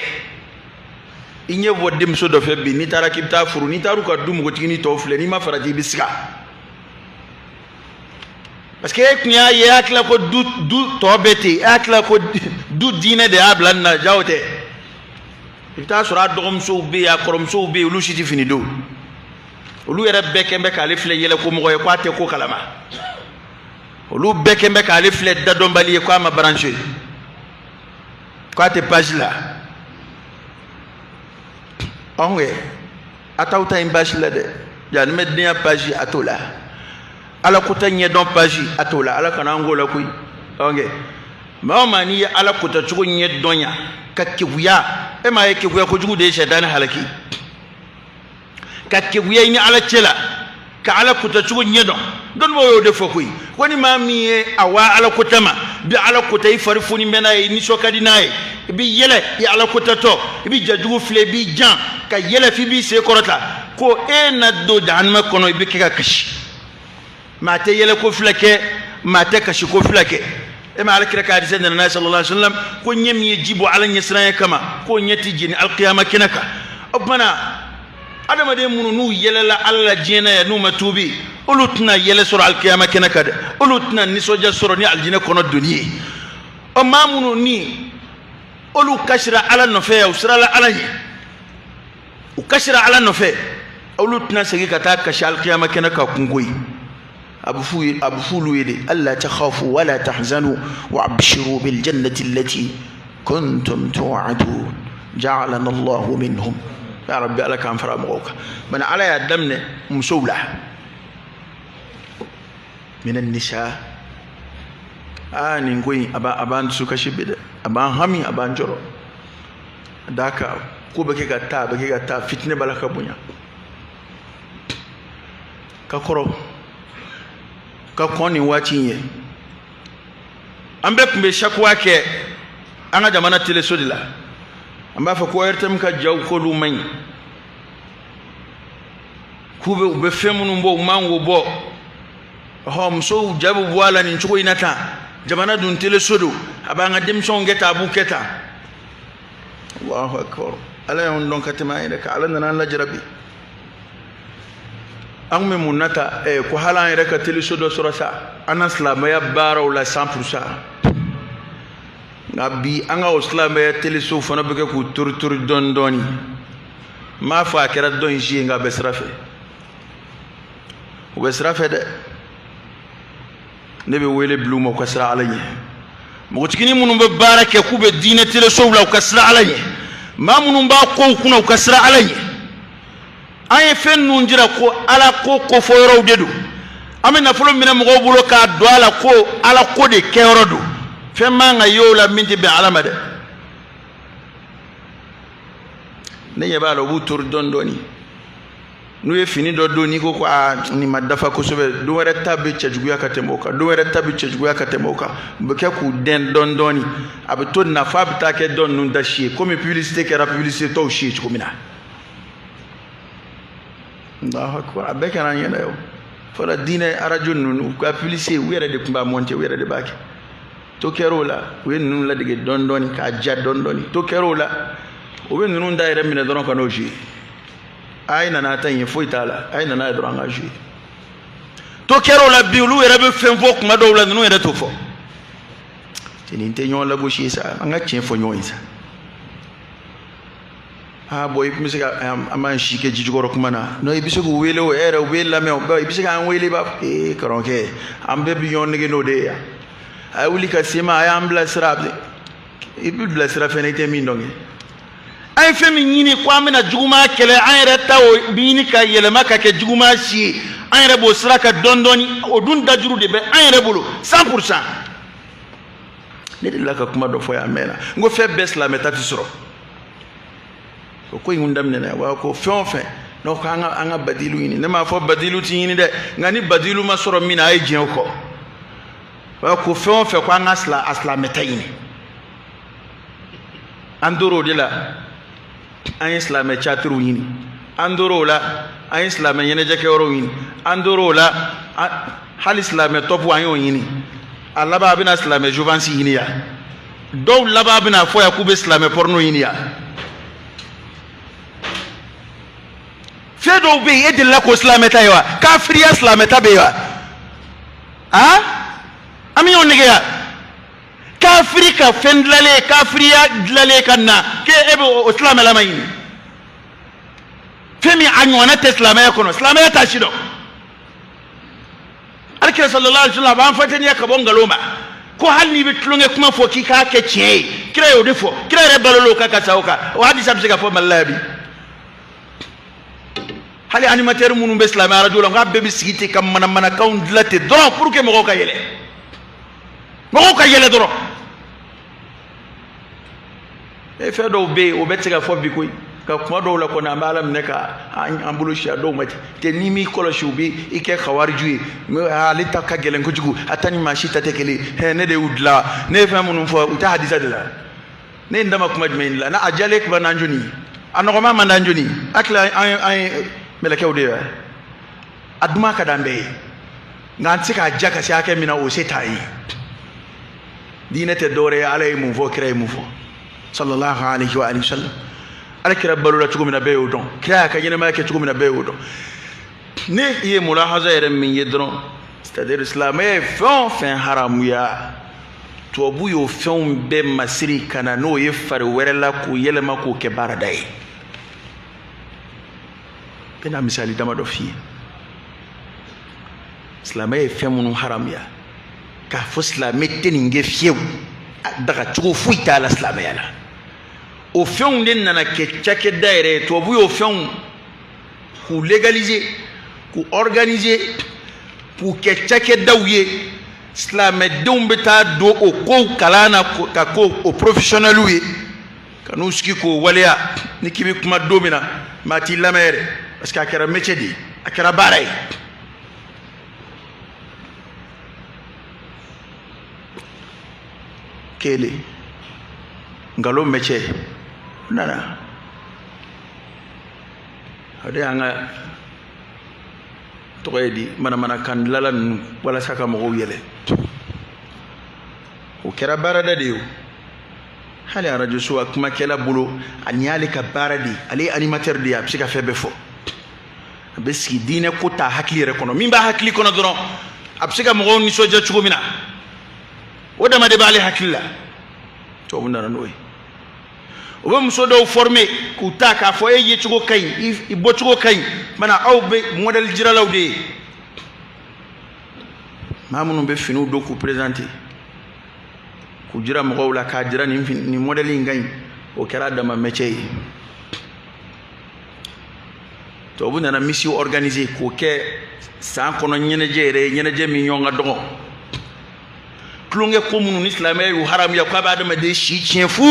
S1: i ɲɛ bɔ denmuso dɔ fɛ bi, n'i taara k'i bɛ taa furu, n'i taara u ka du npogotiginin tɔw filɛ, n'i ma farati, i bɛ siga, parce que e kun y'a ye, e hakili la ko du tɔ bɛɛ ten, e hakili la ko du diinɛ de y'a bila nin na, jaw tɛ. I bɛ taa sɔrɔ a dɔgɔmusow bɛ yen, a kɔrɔmusow bɛ yen, olu si tɛ fini don, olu yɛrɛ bɛɛ kɛn bɛ k'ale filɛ yɛlɛko mɔgɔ ye k'a tɛ ko kalama, olu bɛɛ kɛn bɛ k'ale filɛ dadɔnbali ye k'a ma branché, k'a tɛ page la. Ɔn kɛ a t'aw ta in page la dɛ, janimɛdenya page a t'o la, ala kota ɲɛdɔn page a t'o la, ala kana an k'o la koyi. Ɔn kɛ maa o maa n'i ye ala kota cogo ɲɛdɔn yan ka keguya, e m'a ye keguya kojugu de ye sɛtanɛ halaki, ka keguya i ni ala cɛ la, ka ala kota cogo ɲɛdɔn. Dɔnnibaaw y'o de fɔ koyi, ko ni maa min ye a wa ala kota ma bi, ala kota i fari foni bɛ n'a ye, i nisɔn ka di n'a ye, i b'i yɛlɛ i ala kotatɔ, i bɛ jajugu filɛ, i b'i jan ka yɛlɛ f'i b'i sen kɔrɔta, ko e na don jahanama kɔnɔ, i bɛ kɛ ka kasi. Maa tɛ yɛlɛ ko fila kɛ, maa tɛ kasi ko fila kɛ. E ma ala kira ka hadisa nana n'a ye sallallahu alaihi wa sallam, ko ɲɛ min ye ji bɔ ala ɲɛsiranya kama, k'o ɲɛ tɛ jeni alikiyama kɛnɛ kan. O tuma na, adamaden minnu n'u yɛlɛla ala la diɲɛ na yan, n'u ma tuubi, olu tɛna yɛlɛ sɔrɔ alikiyama kɛnɛ kan dɛ, olu tɛna nisɔndiya sɔrɔ ni alijinɛ kɔnɔ donni ye. Ɔ maa minnu ni olu kasira ala nɔfɛ yan, u sirala ala ɲɛ, u kasira ala nɔfɛ, olu tɛna segin ka taa kasi alikiyama kɛnɛ kan kunko ye. A bɛ f'u ye, a bɛ f'olu ye de: alla takhafu wala tahzanu wa abshiru bil jannati allati kuntum tu'adun ja'alana Allahu minhum. Ya rabbi, ala k'an fara mɔgɔw kan. Bani ala y'a daminɛ musow la, minan nisa. Aa, nin ko in a b'an dusu kasi bi dɛ, a b'an hami, a b'an jɔrɔ. D'a kan ko bɛ kɛ ka taa, a bɛ kɛ ka taa, fitinɛ b'a la ka bonya ka kɔrɔ ka kɔn nin waati in ye. An bɛɛ tun bɛ sakuwa kɛ an ka jamana teleso de la. An b'a fɔ ko ORTM ka jaw k'olu man ɲi, k'u bɛ u bɛ fɛn minnu bɔ u man k'o bɔ. Ɔhɔ, musow ja bɛ bɔ a la nin cogo in na tan. Jamana dun teleso don, a b'an ka denmisɛnw kɛ tan, a b'u kɛ tan. Allahu akbar. Ala y'anw dɔn ka tɛmɛ an yɛrɛ kan. Ala nana an lajarabi. An kun bɛ mun na ta? Ko hali an yɛrɛ ka teleso dɔ sɔrɔ sa, an na silamɛya baaraw la 100%. Nka bi an ka o silamɛya telesow fana bɛ kɛ k'u tori tori dɔɔni dɔɔni. N m'a fɔ a kɛra dɔ in si ye, nka a bɛ sira fɛ, u bɛ sira fɛ dɛ. Ne bɛ wele bila u ma, u ka siran Ala ɲɛ. Npogotiginin minnu bɛ baara kɛ k'u bɛ diinɛ telesow la, u ka siran Ala ɲɛ. Maa minnu b'a kow kunna, u ka siran Ala ɲɛ. An ye fɛn ninnu jira ko Ala ko kofɔ yɔrɔw de don. An bɛ nafolo minɛ mɔgɔw bolo k'a don a la ko Ala ko de kɛyɔrɔ don. Fɛn man ka ye o la min tɛ bɛn Ala ma dɛ. Ne ɲɛ b'a la, u b'u tori dɔɔni dɔɔni. N'u ye fini dɔ don, n'i ko ko aa nin ma dafa kosɛbɛ, don wɛrɛ ta bɛ cɛjuguya ka tɛmɛ o kan, don wɛrɛ ta bɛ cɛjuguya ka tɛmɛ o kan. U bɛ kɛ k'u dɛn dɔɔni dɔɔni. A bɛ to nin na f'a bɛ taa kɛ dɔ ninnu da si ye, komi publicité kɛra publicité tɔw si ye cogo min na. Allahu akbar. A bɛɛ kɛra an ɲɛna ye o. Fɔlɔ diinɛ arajo ninnu, u ka publicité, u yɛrɛ de tun b'a monter, u yɛrɛ de b'a kɛ. To kɛra o la, u ye ninnu ladege dɔɔni dɔɔni k'a ja dɔɔni dɔɔni. To kɛra o la, u bɛ ninnu da yɛrɛ minɛ dɔrɔn ka n'o jouer. A ye nana ta in ye, foyi t'a la, a ye nana ye dɔrɔn an ka jouer. To kɛra o la bi, olu yɛrɛ bɛ fɛn fɔ kuma dɔw la, ninnu yɛrɛ t'o fɔ. Nin tɛ ɲɔgɔn lagosi ye sa, an ka tiɲɛ fɔ ɲɔgɔn ye sa. Ah bon, i bɛ se ka an b'an si kɛ ji jukɔrɔ kuma na. Non, i bɛ se k'u wele o, e yɛrɛ u b'e lamɛn o, i bɛ se k'an wele ba. Ee karamɔgɔkɛ, an bɛɛ bɛ ɲɔgɔn nege n'o de ye yan. A ye wuli ka se ma, a y'an bilasira. I bɛ bilasira fɛn na, i tɛ min dɔn kɛ. An ye fɛn min ɲini ko an bɛna juguman kɛlɛ, an yɛrɛ ta o ɲini ka yɛlɛma ka kɛ juguman si ye. An yɛrɛ b'o sira kan dɔɔni dɔɔni, o dun dajuru de bɛ an yɛrɛ bolo 100%. Ne delila ka kuma dɔ fɔ yan a mɛnna, n ko fɛn bɛɛ silamɛ ta tɛ sɔrɔ. O ko in kun daminɛna, wa ko fɛn o fɛn n'o ko an ka badilu ɲini. Ne m'a fɔ badilu ti ɲini dɛ, nka ni badilu ma sɔrɔ min na, a ye diɲɛ o kɔ. Wa ko fɛn o fɛn ko an ka a silamɛ ta ɲini. An tor'o de la, an ye silamɛ catiriw ɲini. An tor'o la, an ye silamɛ ɲɛnajɛkɛyɔrɔw ɲini. An tor'o la, hali silamɛ tɔpu an y'o ɲini. A laban a bɛna silamɛ jouvence ɲini yan. Dɔw laban bɛna fɔ yan k'u bɛ silamɛ porno ɲini yan. Fɛn dɔw bɛ yen, e delila k'o silamɛ ta ye wa? Kafiriya silamɛ ta bɛ yen wa? Aa, an bɛ ɲɔgɔn nɛgɛ yan. Kafiri ka fɛn dilalen, kafiriya dilalen ka na k'e e bɛ o silamɛlama ɲini. Fɛn min a ɲɔgɔnna tɛ silamɛya kɔnɔ, silamɛya t'a si dɔn. Alakira sallallahu alaihi wa sallam a b'an fataniya ka bɔ nkalon ma, ko hali n'i bɛ tulonkɛ kuma fɔ k'i k'a kɛ tiɲɛ ye. Kira y'o de fɔ, kira yɛrɛ balola o kan ka sa o kan. O hadisa bɛ se ka fɔ Mali la yan bi. Hali animateur minnu bɛ silamɛ arajo la, k'a bɛɛ bɛ sigi ten ka manamanakanw dilan ten dɔrɔn pour que mɔgɔw ka yɛlɛ, mɔgɔw ka yɛlɛ dɔrɔn. E fɛn dɔw bɛ yen, o bɛɛ tɛ se ka fɔ bi koyi. Nka kuma dɔw la kɔni, an bɛ Ala minɛ ka an bolo si a dɔw ma ten. Tɛ n'i m'i kɔlɔsi, u bɛ i kɛ kawariju ye. Ale ta ka gɛlɛn kojugu, a ta ni maa si ta tɛ kelen ye. Ne de y'u dilan, ne ye fɛn minnu fɔ, u tɛ hadisa de la. Ne ye n dama kuma jumɛn de la? N'a a jalen kuma n'an joni, a nɔgɔma man d'an joni. Hakili an ye mɛlɛkɛw de ye, a duman ka d'an bɛɛ ye, nka an tɛ se k'a ja ka se hakɛ min na, o se t'an ye. Diinɛ tɛ dɔwɛrɛ ye, Ala ye mun fɔ, kira ye mun fɔ, sallallahu alaihi wa alihi wa sallam. Ala kira balola cogo min na, bɛɛ y'o dɔn. Kira y'a ka ɲɛnamaya kɛ cogo min na, bɛɛ y'o dɔn. Ne ye mulahaza yɛrɛ min ye dɔrɔn, c'est à dire silamɛya ye fɛn o fɛn haramuya, tubabu y'o fɛnw bɛɛ masiri ka na n'o ye fari wɛrɛ la k'o yɛlɛma k'o kɛ baarada ye. N bɛna misali damadɔ f'i ye. Silamɛ ye fɛn minnu haramuya, k'a fɔ silamɛ tɛ nin kɛ fiyewu, daga cogo foyi t'a la silamɛya la, o fɛnw de nana kɛ cakɛda yɛrɛ ye. Tubabu y'o fɛnw k'u légaliser, k'u organiser, k'u kɛ cakɛdaw ye. Silamɛdenw bɛ taa don o kow kalan na ka ko o professionnels ye, ka n'u sigi k'o waleya. Ni k'i bɛ kuma don min na, maa t'i lamɛn yɛrɛ, parce que a kɛra métier de ye, a kɛra baara ye. Kelen nkalon mɛcɛ nana o de y'an ka tɔgɔ ye di manamanakan dilala ninnu walasa ka mɔgɔw yɛlɛ. O kɛra baarada de ye o. Hali arajoso a kumakɛla bolo, ani y'ale ka baara de ye, ale ye animateur de ye, a bɛ se ka fɛn bɛɛ fɔ. A bɛ sigi diinɛ ko t'a hakili yɛrɛ kɔnɔ, min b'a hakili kɔnɔ dɔrɔn a bɛ se ka mɔgɔw nisɔndiya cogo min na, o dama de b'ale hakili la. Tubabu nana n'o ye. O bɛ muso dɔw former k'u ta k'a fɔ e yecogo ka ɲi, i bɔcogo ka ɲi, mana aw bɛ modèle jiralaw de ye. Maa minnu bɛ finiw don k'u présenter, k'u jira mɔgɔw la, k'a jira nin nin modèle in ka ɲi, o kɛra dama métier ye. Tubabu nana misi organiser k'o kɛ san kɔnɔ ɲɛnajɛ yɛrɛ ye, ɲɛnajɛ min ɲɔgɔn ka dɔgɔ. Tulonkɛ ko minnu ni silamɛya y'u haramuya k'a bɛ adamaden si tiɲɛ fu,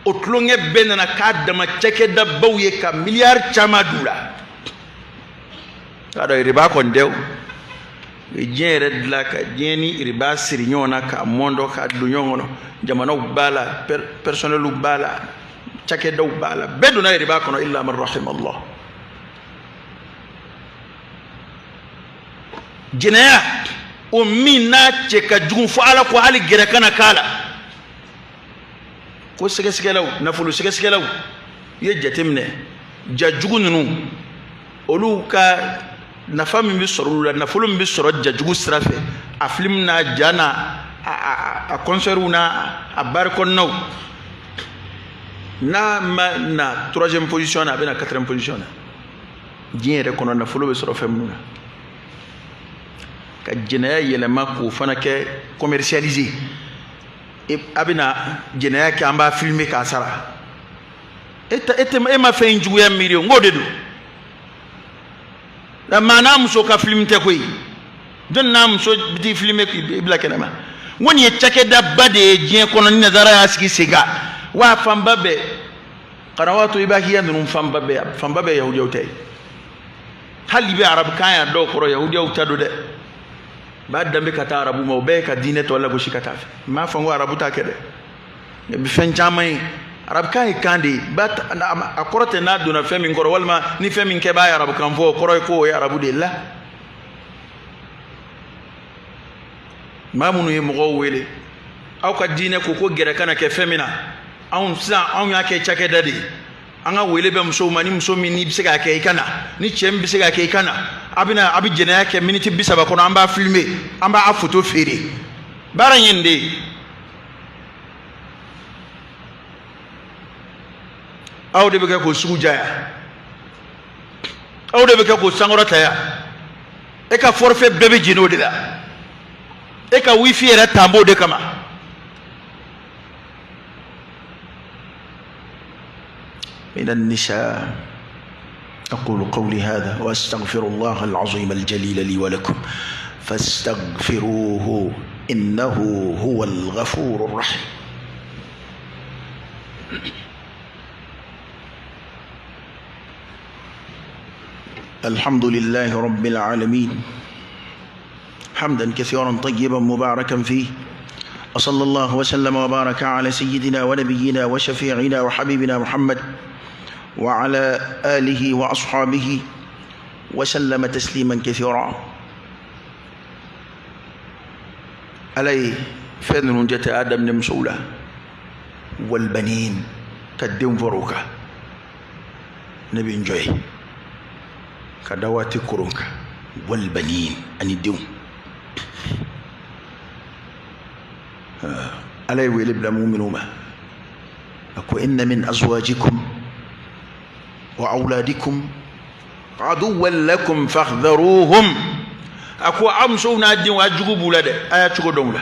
S1: o tulonkɛ bɛɛ nana k'a dama cakɛdabaw ye ka miliyari caman d'u la. K'a dɔn riba kɔni tɛ o. U ye diɲɛ yɛrɛ dilan ka diɲɛ ni riba siri ɲɔgɔn na, k'a mɔndɔ k'a don ɲɔgɔn kɔnɔ. Jamanaw b'a la, personnelw b'a la, cakɛdaw b'a la, bɛɛ donna riba kɔnɔ illa man rahimallah. Jɛnɛya o min n'a cɛ ka jugu fo Ala ko hali gɛrɛ kana k'a la. Ko sɛgɛsɛgɛlaw, nafolo sɛgɛsɛgɛlaw ye jateminɛ, ja jugu ninnu olu ka nafa min bɛ sɔrɔ olu la, nafolo min bɛ sɔrɔ ja jugu sira fɛ, a film n'a ja n'a a concertw n'a a bari kɔnɔnaw, n'a ma na troisième position na, a bɛ na quatrième position na diɲɛ yɛrɛ kɔnɔ. Nafolo bɛ sɔrɔ fɛn minnu na, ka jɛnɛya yɛlɛma k'o fana kɛ commercialiser. A bɛna jɛnɛya kɛ, an b'a filmer k'a sara. E tɛ e ma fɛn in juguya miiri o, n k'o de don. Nka maa n'a muso ka film tɛ koyi. Jɔnni n'a muso bɛ t'i filmer k'i bila kɛnɛma? N ko nin ye cakɛdaba de ye diɲɛ kɔnɔ, ni nazara y'a sigi sen kan. Wa fanba bɛɛ kanawatu ibahiya ninnu, fanba bɛɛ yahudiyaw ta ye. Hali bɛ arabukan y'a dɔw kɔrɔ, yahudiyaw ta don dɛ. B'a danbe ka taa arabu ma, o bɛɛ ye ka diinɛ tɔ lagosi ka taa fɛ. N m'a fɔ n ko arabu t'a kɛ dɛ, bɛ fɛn caman ye. Arabukan ye kan de ye, a kɔrɔ tɛ n'a donna fɛn min kɔrɔ, walima ni fɛn min kɛ b'a ye arabukan fɔ, o kɔrɔ ye ko o ye arabu de ye la. Maa minnu ye mɔgɔw wele aw ka diinɛ ko ko gɛrɛ kana kɛ fɛn min na, anw sisan anw y'a kɛ cakɛda de ye. An ka wele bɛ musow ma, ni muso min n'i bɛ se k'a kɛ i ka na, ni cɛ min bɛ se k'a kɛ i ka na. A bɛna a bɛ jɛnɛya kɛ miniti 30 kɔnɔ, an b'a filmer, an b'a foto feere. Baara in ye nin de ye. Aw de bɛ kɛ k'o sugu jaya, aw de bɛ kɛ k'o sankɔrɔta yan. E ka forfait bɛɛ bɛ jeni o de la, e ka wifi yɛrɛ tan b'o de kama. من النساء. أقول قولي هذا وأستغفر الله العظيم الجليل لي ولكم فاستغفروه إنه هو الغفور الرحيم. الحمد لله رب العالمين، حمدا كثيرا طيبا مباركا فيه، وصلى الله وسلم وبارك على سيدنا ونبينا وشفيعنا وحبيبنا محمد وعلى آله وأصحابه وسلم تسليما كثيرا. Ala ye fɛn ninnu jate a daminɛ musow la, walbanin, ka denw fara o kan. Ne bɛ n jɔ yen ka da waati koron kan. Walbanin, ani denw. Ala ye wele bila muminw ma, a ko inna min azwajikum wa awladikum aduwwan lakum fahdharuhum. A ko aw musow n'a denw, a jugu b'u la dɛ, a y'a cogo dɔn u la.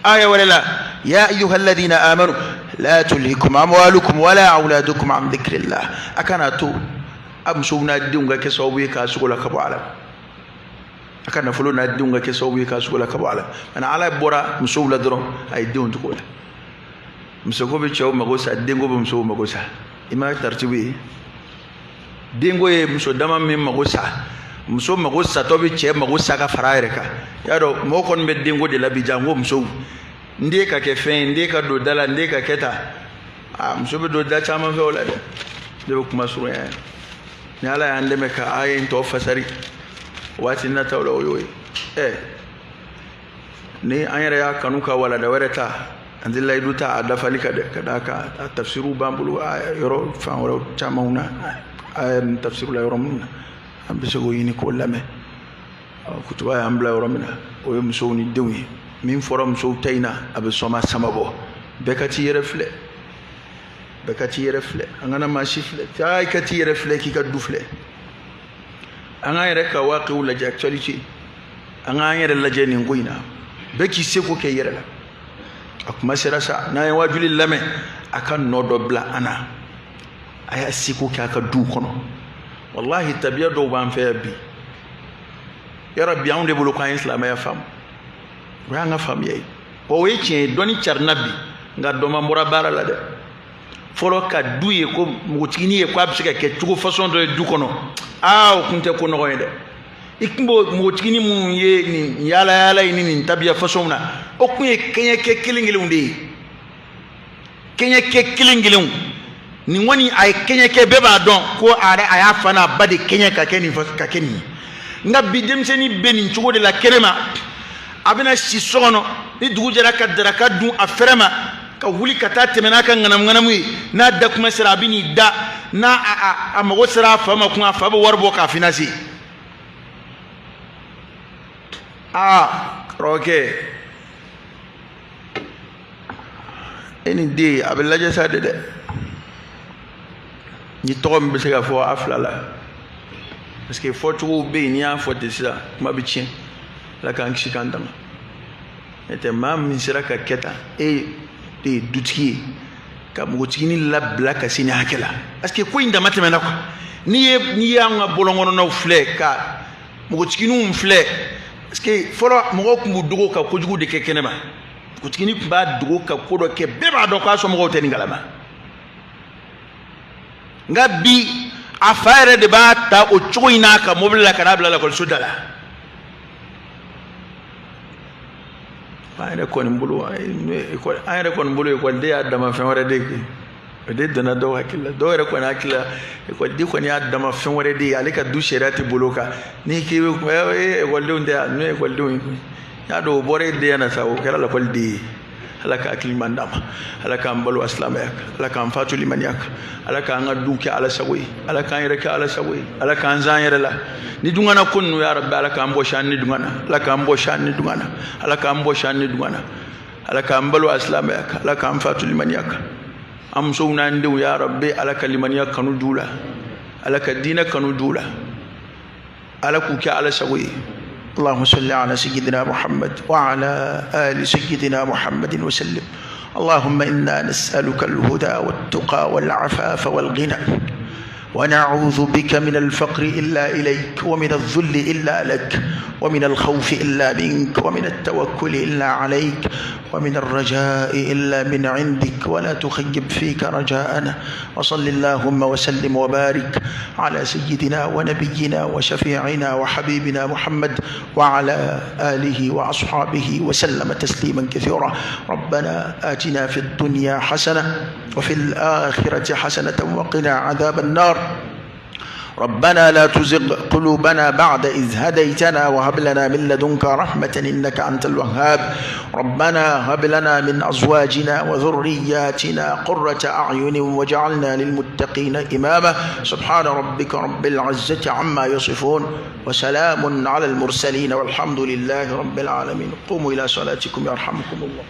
S1: Aya wɛrɛ la, ya ayyuha alladhina amanu la tulhikum amwalukum wala awladukum an dhikrillah. A kana to a musow n'a denw ka kɛ sababu ye k'a sogo la ka bɔ ala, a ka nafolo n'a denw ka kɛ sababu ye k'a sogo la ka bɔ ala. Mana ala bɔra musow la dɔrɔn, a ye denw tugu o la. Musoko bɛ cɛw mago sa, denko bɛ musow mago sa. I ma taritibu ye, denko ye muso dama min mago sa, muso mago satɔ bɛ cɛ mago sa ka fara a yɛrɛ kan. I y'a dɔn, mɔgɔ kɔni bɛ denko de la bi, janko musow. N den ka kɛ fɛn ye, n den ka don da la, n den ka kɛ tan. Aa, muso bɛ don da caman fɛ o la dɛ. Ne bɛ kuma surunya yan. Ni Ala y'an dɛmɛ ka aya in tɔ fasari waati nataw la, o y'o ye. Ɛ, ni an yɛrɛ y'a kanu ka walada wɛrɛ ta, an tɛ layidu ta a dafali kan dɛ, ka d'a kan a tafsiriw b'an bolo a yɔrɔ fan wɛrɛw camanw na. Aya nin tafsiriw la yɔrɔ minnu na, an bɛ se k'o ɲini k'o lamɛn. Kutuba y'an bila yɔrɔ min na, o ye musow ni denw ye. Min fɔra musow ta in na, a bɛ sɔma sama bɔ. Bɛɛ ka t'i yɛrɛ filɛ, bɛɛ ka t'i yɛrɛ filɛ. An kana maa si filɛ. Taa i ka t'i yɛrɛ filɛ, k'i ka du filɛ. An k'an yɛrɛ ka waaqiw lajɛ, actualité. An k'an yɛrɛ lajɛ nin ko in na. Bɛɛ k'i seko kɛ i yɛrɛ la. A kuma sera sa, n'an ye waajuli lamɛn, a ka nɔ dɔ bila an na. A y'a seko kɛ a ka duw kɔnɔ. Walahi, tabiya dɔw b'an fɛ yan bi. Yarabi, anw de bolo k'an ye silamɛya faamu, o y'an ka faamuya ye. Wa o ye tiɲɛ ye, dɔnni carinna bi, nka dɔ man bɔra baara la dɛ. Fɔlɔ ka du ye ko npogotiginin ye k'a bɛ se ka kɛ cogo façon dɔ ye du kɔnɔ, aa, o kun tɛ ko nɔgɔ ye dɛ. I kun b'o npogotiginin minnu ye nin yaala yaala in ni nin tabiya façon na, o kun ye kɛɲɛkɛ kelen kelenw de ye, kɛɲɛkɛ kelen kelenw. Nin kɔni a ye kɛɲɛkɛ, bɛɛ b'a dɔn ko a yɛrɛ a y'a fa n'a ba de kɛɲɛ ka kɛ nin, ka kɛ nin ye. Nka bi denmisɛnnin bɛ nin cogo de la kɛnɛma, a bɛna si so kɔnɔ, ni dugu jɛra ka daraka dun a fɛrɛ ma, ka wuli ka taa tɛmɛ n'a ka ŋanamu-ŋanamu ye. N'a da kuma sera, a bɛ n'i da. N'a a mago sera a fa ma kun, a fa bɛ wari bɔ k'a financer. Aa, kɔrɔkɛ, e ni den a bɛ lajɛ sa de dɛ. Ni tɔgɔ min bɛ se ka fɔ a fila la, parce que fɔcogow bɛ yen, n'i y'a fɔ ten sisan, kuma bɛ tiɲɛ. Ala k'an kisi k'an tanga. N'o tɛ, maa min sera ka kɛ tan, e de ye dutigi ye ka npogotiginin labila ka se nin hakɛ la, parce que ko in dama tɛmɛna quoi. N'i y'an ka bɔlɔn kɔnɔnaw filɛ, ka npogotigininw filɛ, parce que fɔlɔ mɔgɔw tun b'u dogo ka kojugu de kɛ kɛnɛma. Npogotiginin tun b'a dogo ka ko dɔ kɛ, bɛɛ b'a dɔn k'a somɔgɔw tɛ nin kalama. Nka bi, a fa yɛrɛ de b'a ta o cogo in n'a ka mobili la ka n'a bila lakɔliso da la. An yɛrɛ kɔni bolo, ekɔliden y'a dama fɛn wɛrɛ de ye koyi. O de donna dɔw hakili la, dɔw yɛrɛ kɔni hakili la, ekɔliden kɔni y'a dama fɛn wɛrɛ de ye, ale ka du sariya tɛ bolo kan. N'i k'i bɛ kuma, ee, ekɔlidenw tɛ yan, ninnu ye ekɔlidenw ye koyi. N y'a dɔn o bɔra e den na sa, o kɛra lakɔliden ye. Ala ka hakili ɲuman d'an ma, Ala k'an balo a silamɛya kan, Ala k'an fatu limaniya kan, Ala k'an ka du kɛ Ala sago ye, Ala k'an yɛrɛ kɛ Ala sago ye, Ala k'an zan yɛrɛ la ni dungana ko ninnu. Ya Rabbi, Ala k'an bɔsi an ni dungana, Ala k'an bɔsi an ni dungana, Ala k'an bɔsi an ni dungana, Ala k'an balo a silamɛya kan, Ala k'an fatu limaniya kan. An musow n'an denw, ya Rabbi, Ala ka limaniya kanu d'u la, Ala ka diinɛ kanu d'u la, Ala k'u kɛ Ala sago ye. اللهم صل على سيدنا محمد وعلى آل سيدنا محمد وسلم. اللهم إنا نسألك الهدى والتقى والعفاف والغنى، ونعوذ بك من الفقر إلا إليك، ومن الذل إلا لك، ومن الخوف إلا منك، ومن التوكل إلا عليك، ومن الرجاء إلا من عندك، ولا تخيب فيك رجاءنا. وصل اللهم وسلم وبارك على سيدنا ونبينا وشفيعنا وحبيبنا محمد وعلى آله وأصحابه وسلم تسليما كثيرا. ربنا آتنا في الدنيا حسنة وفي الآخرة حسنة وقنا عذاب النار. ربنا لا تزغ قلوبنا بعد إذ هديتنا وهب لنا من لدنك رحمة إنك أنت الوهاب. ربنا هب لنا من أزواجنا وذرياتنا قرة أعين واجعلنا للمتقين إماما. سبحان ربك رب العزة عما يصفون وسلام على المرسلين والحمد لله رب العالمين. قوموا إلى صلاتكم يرحمكم الله.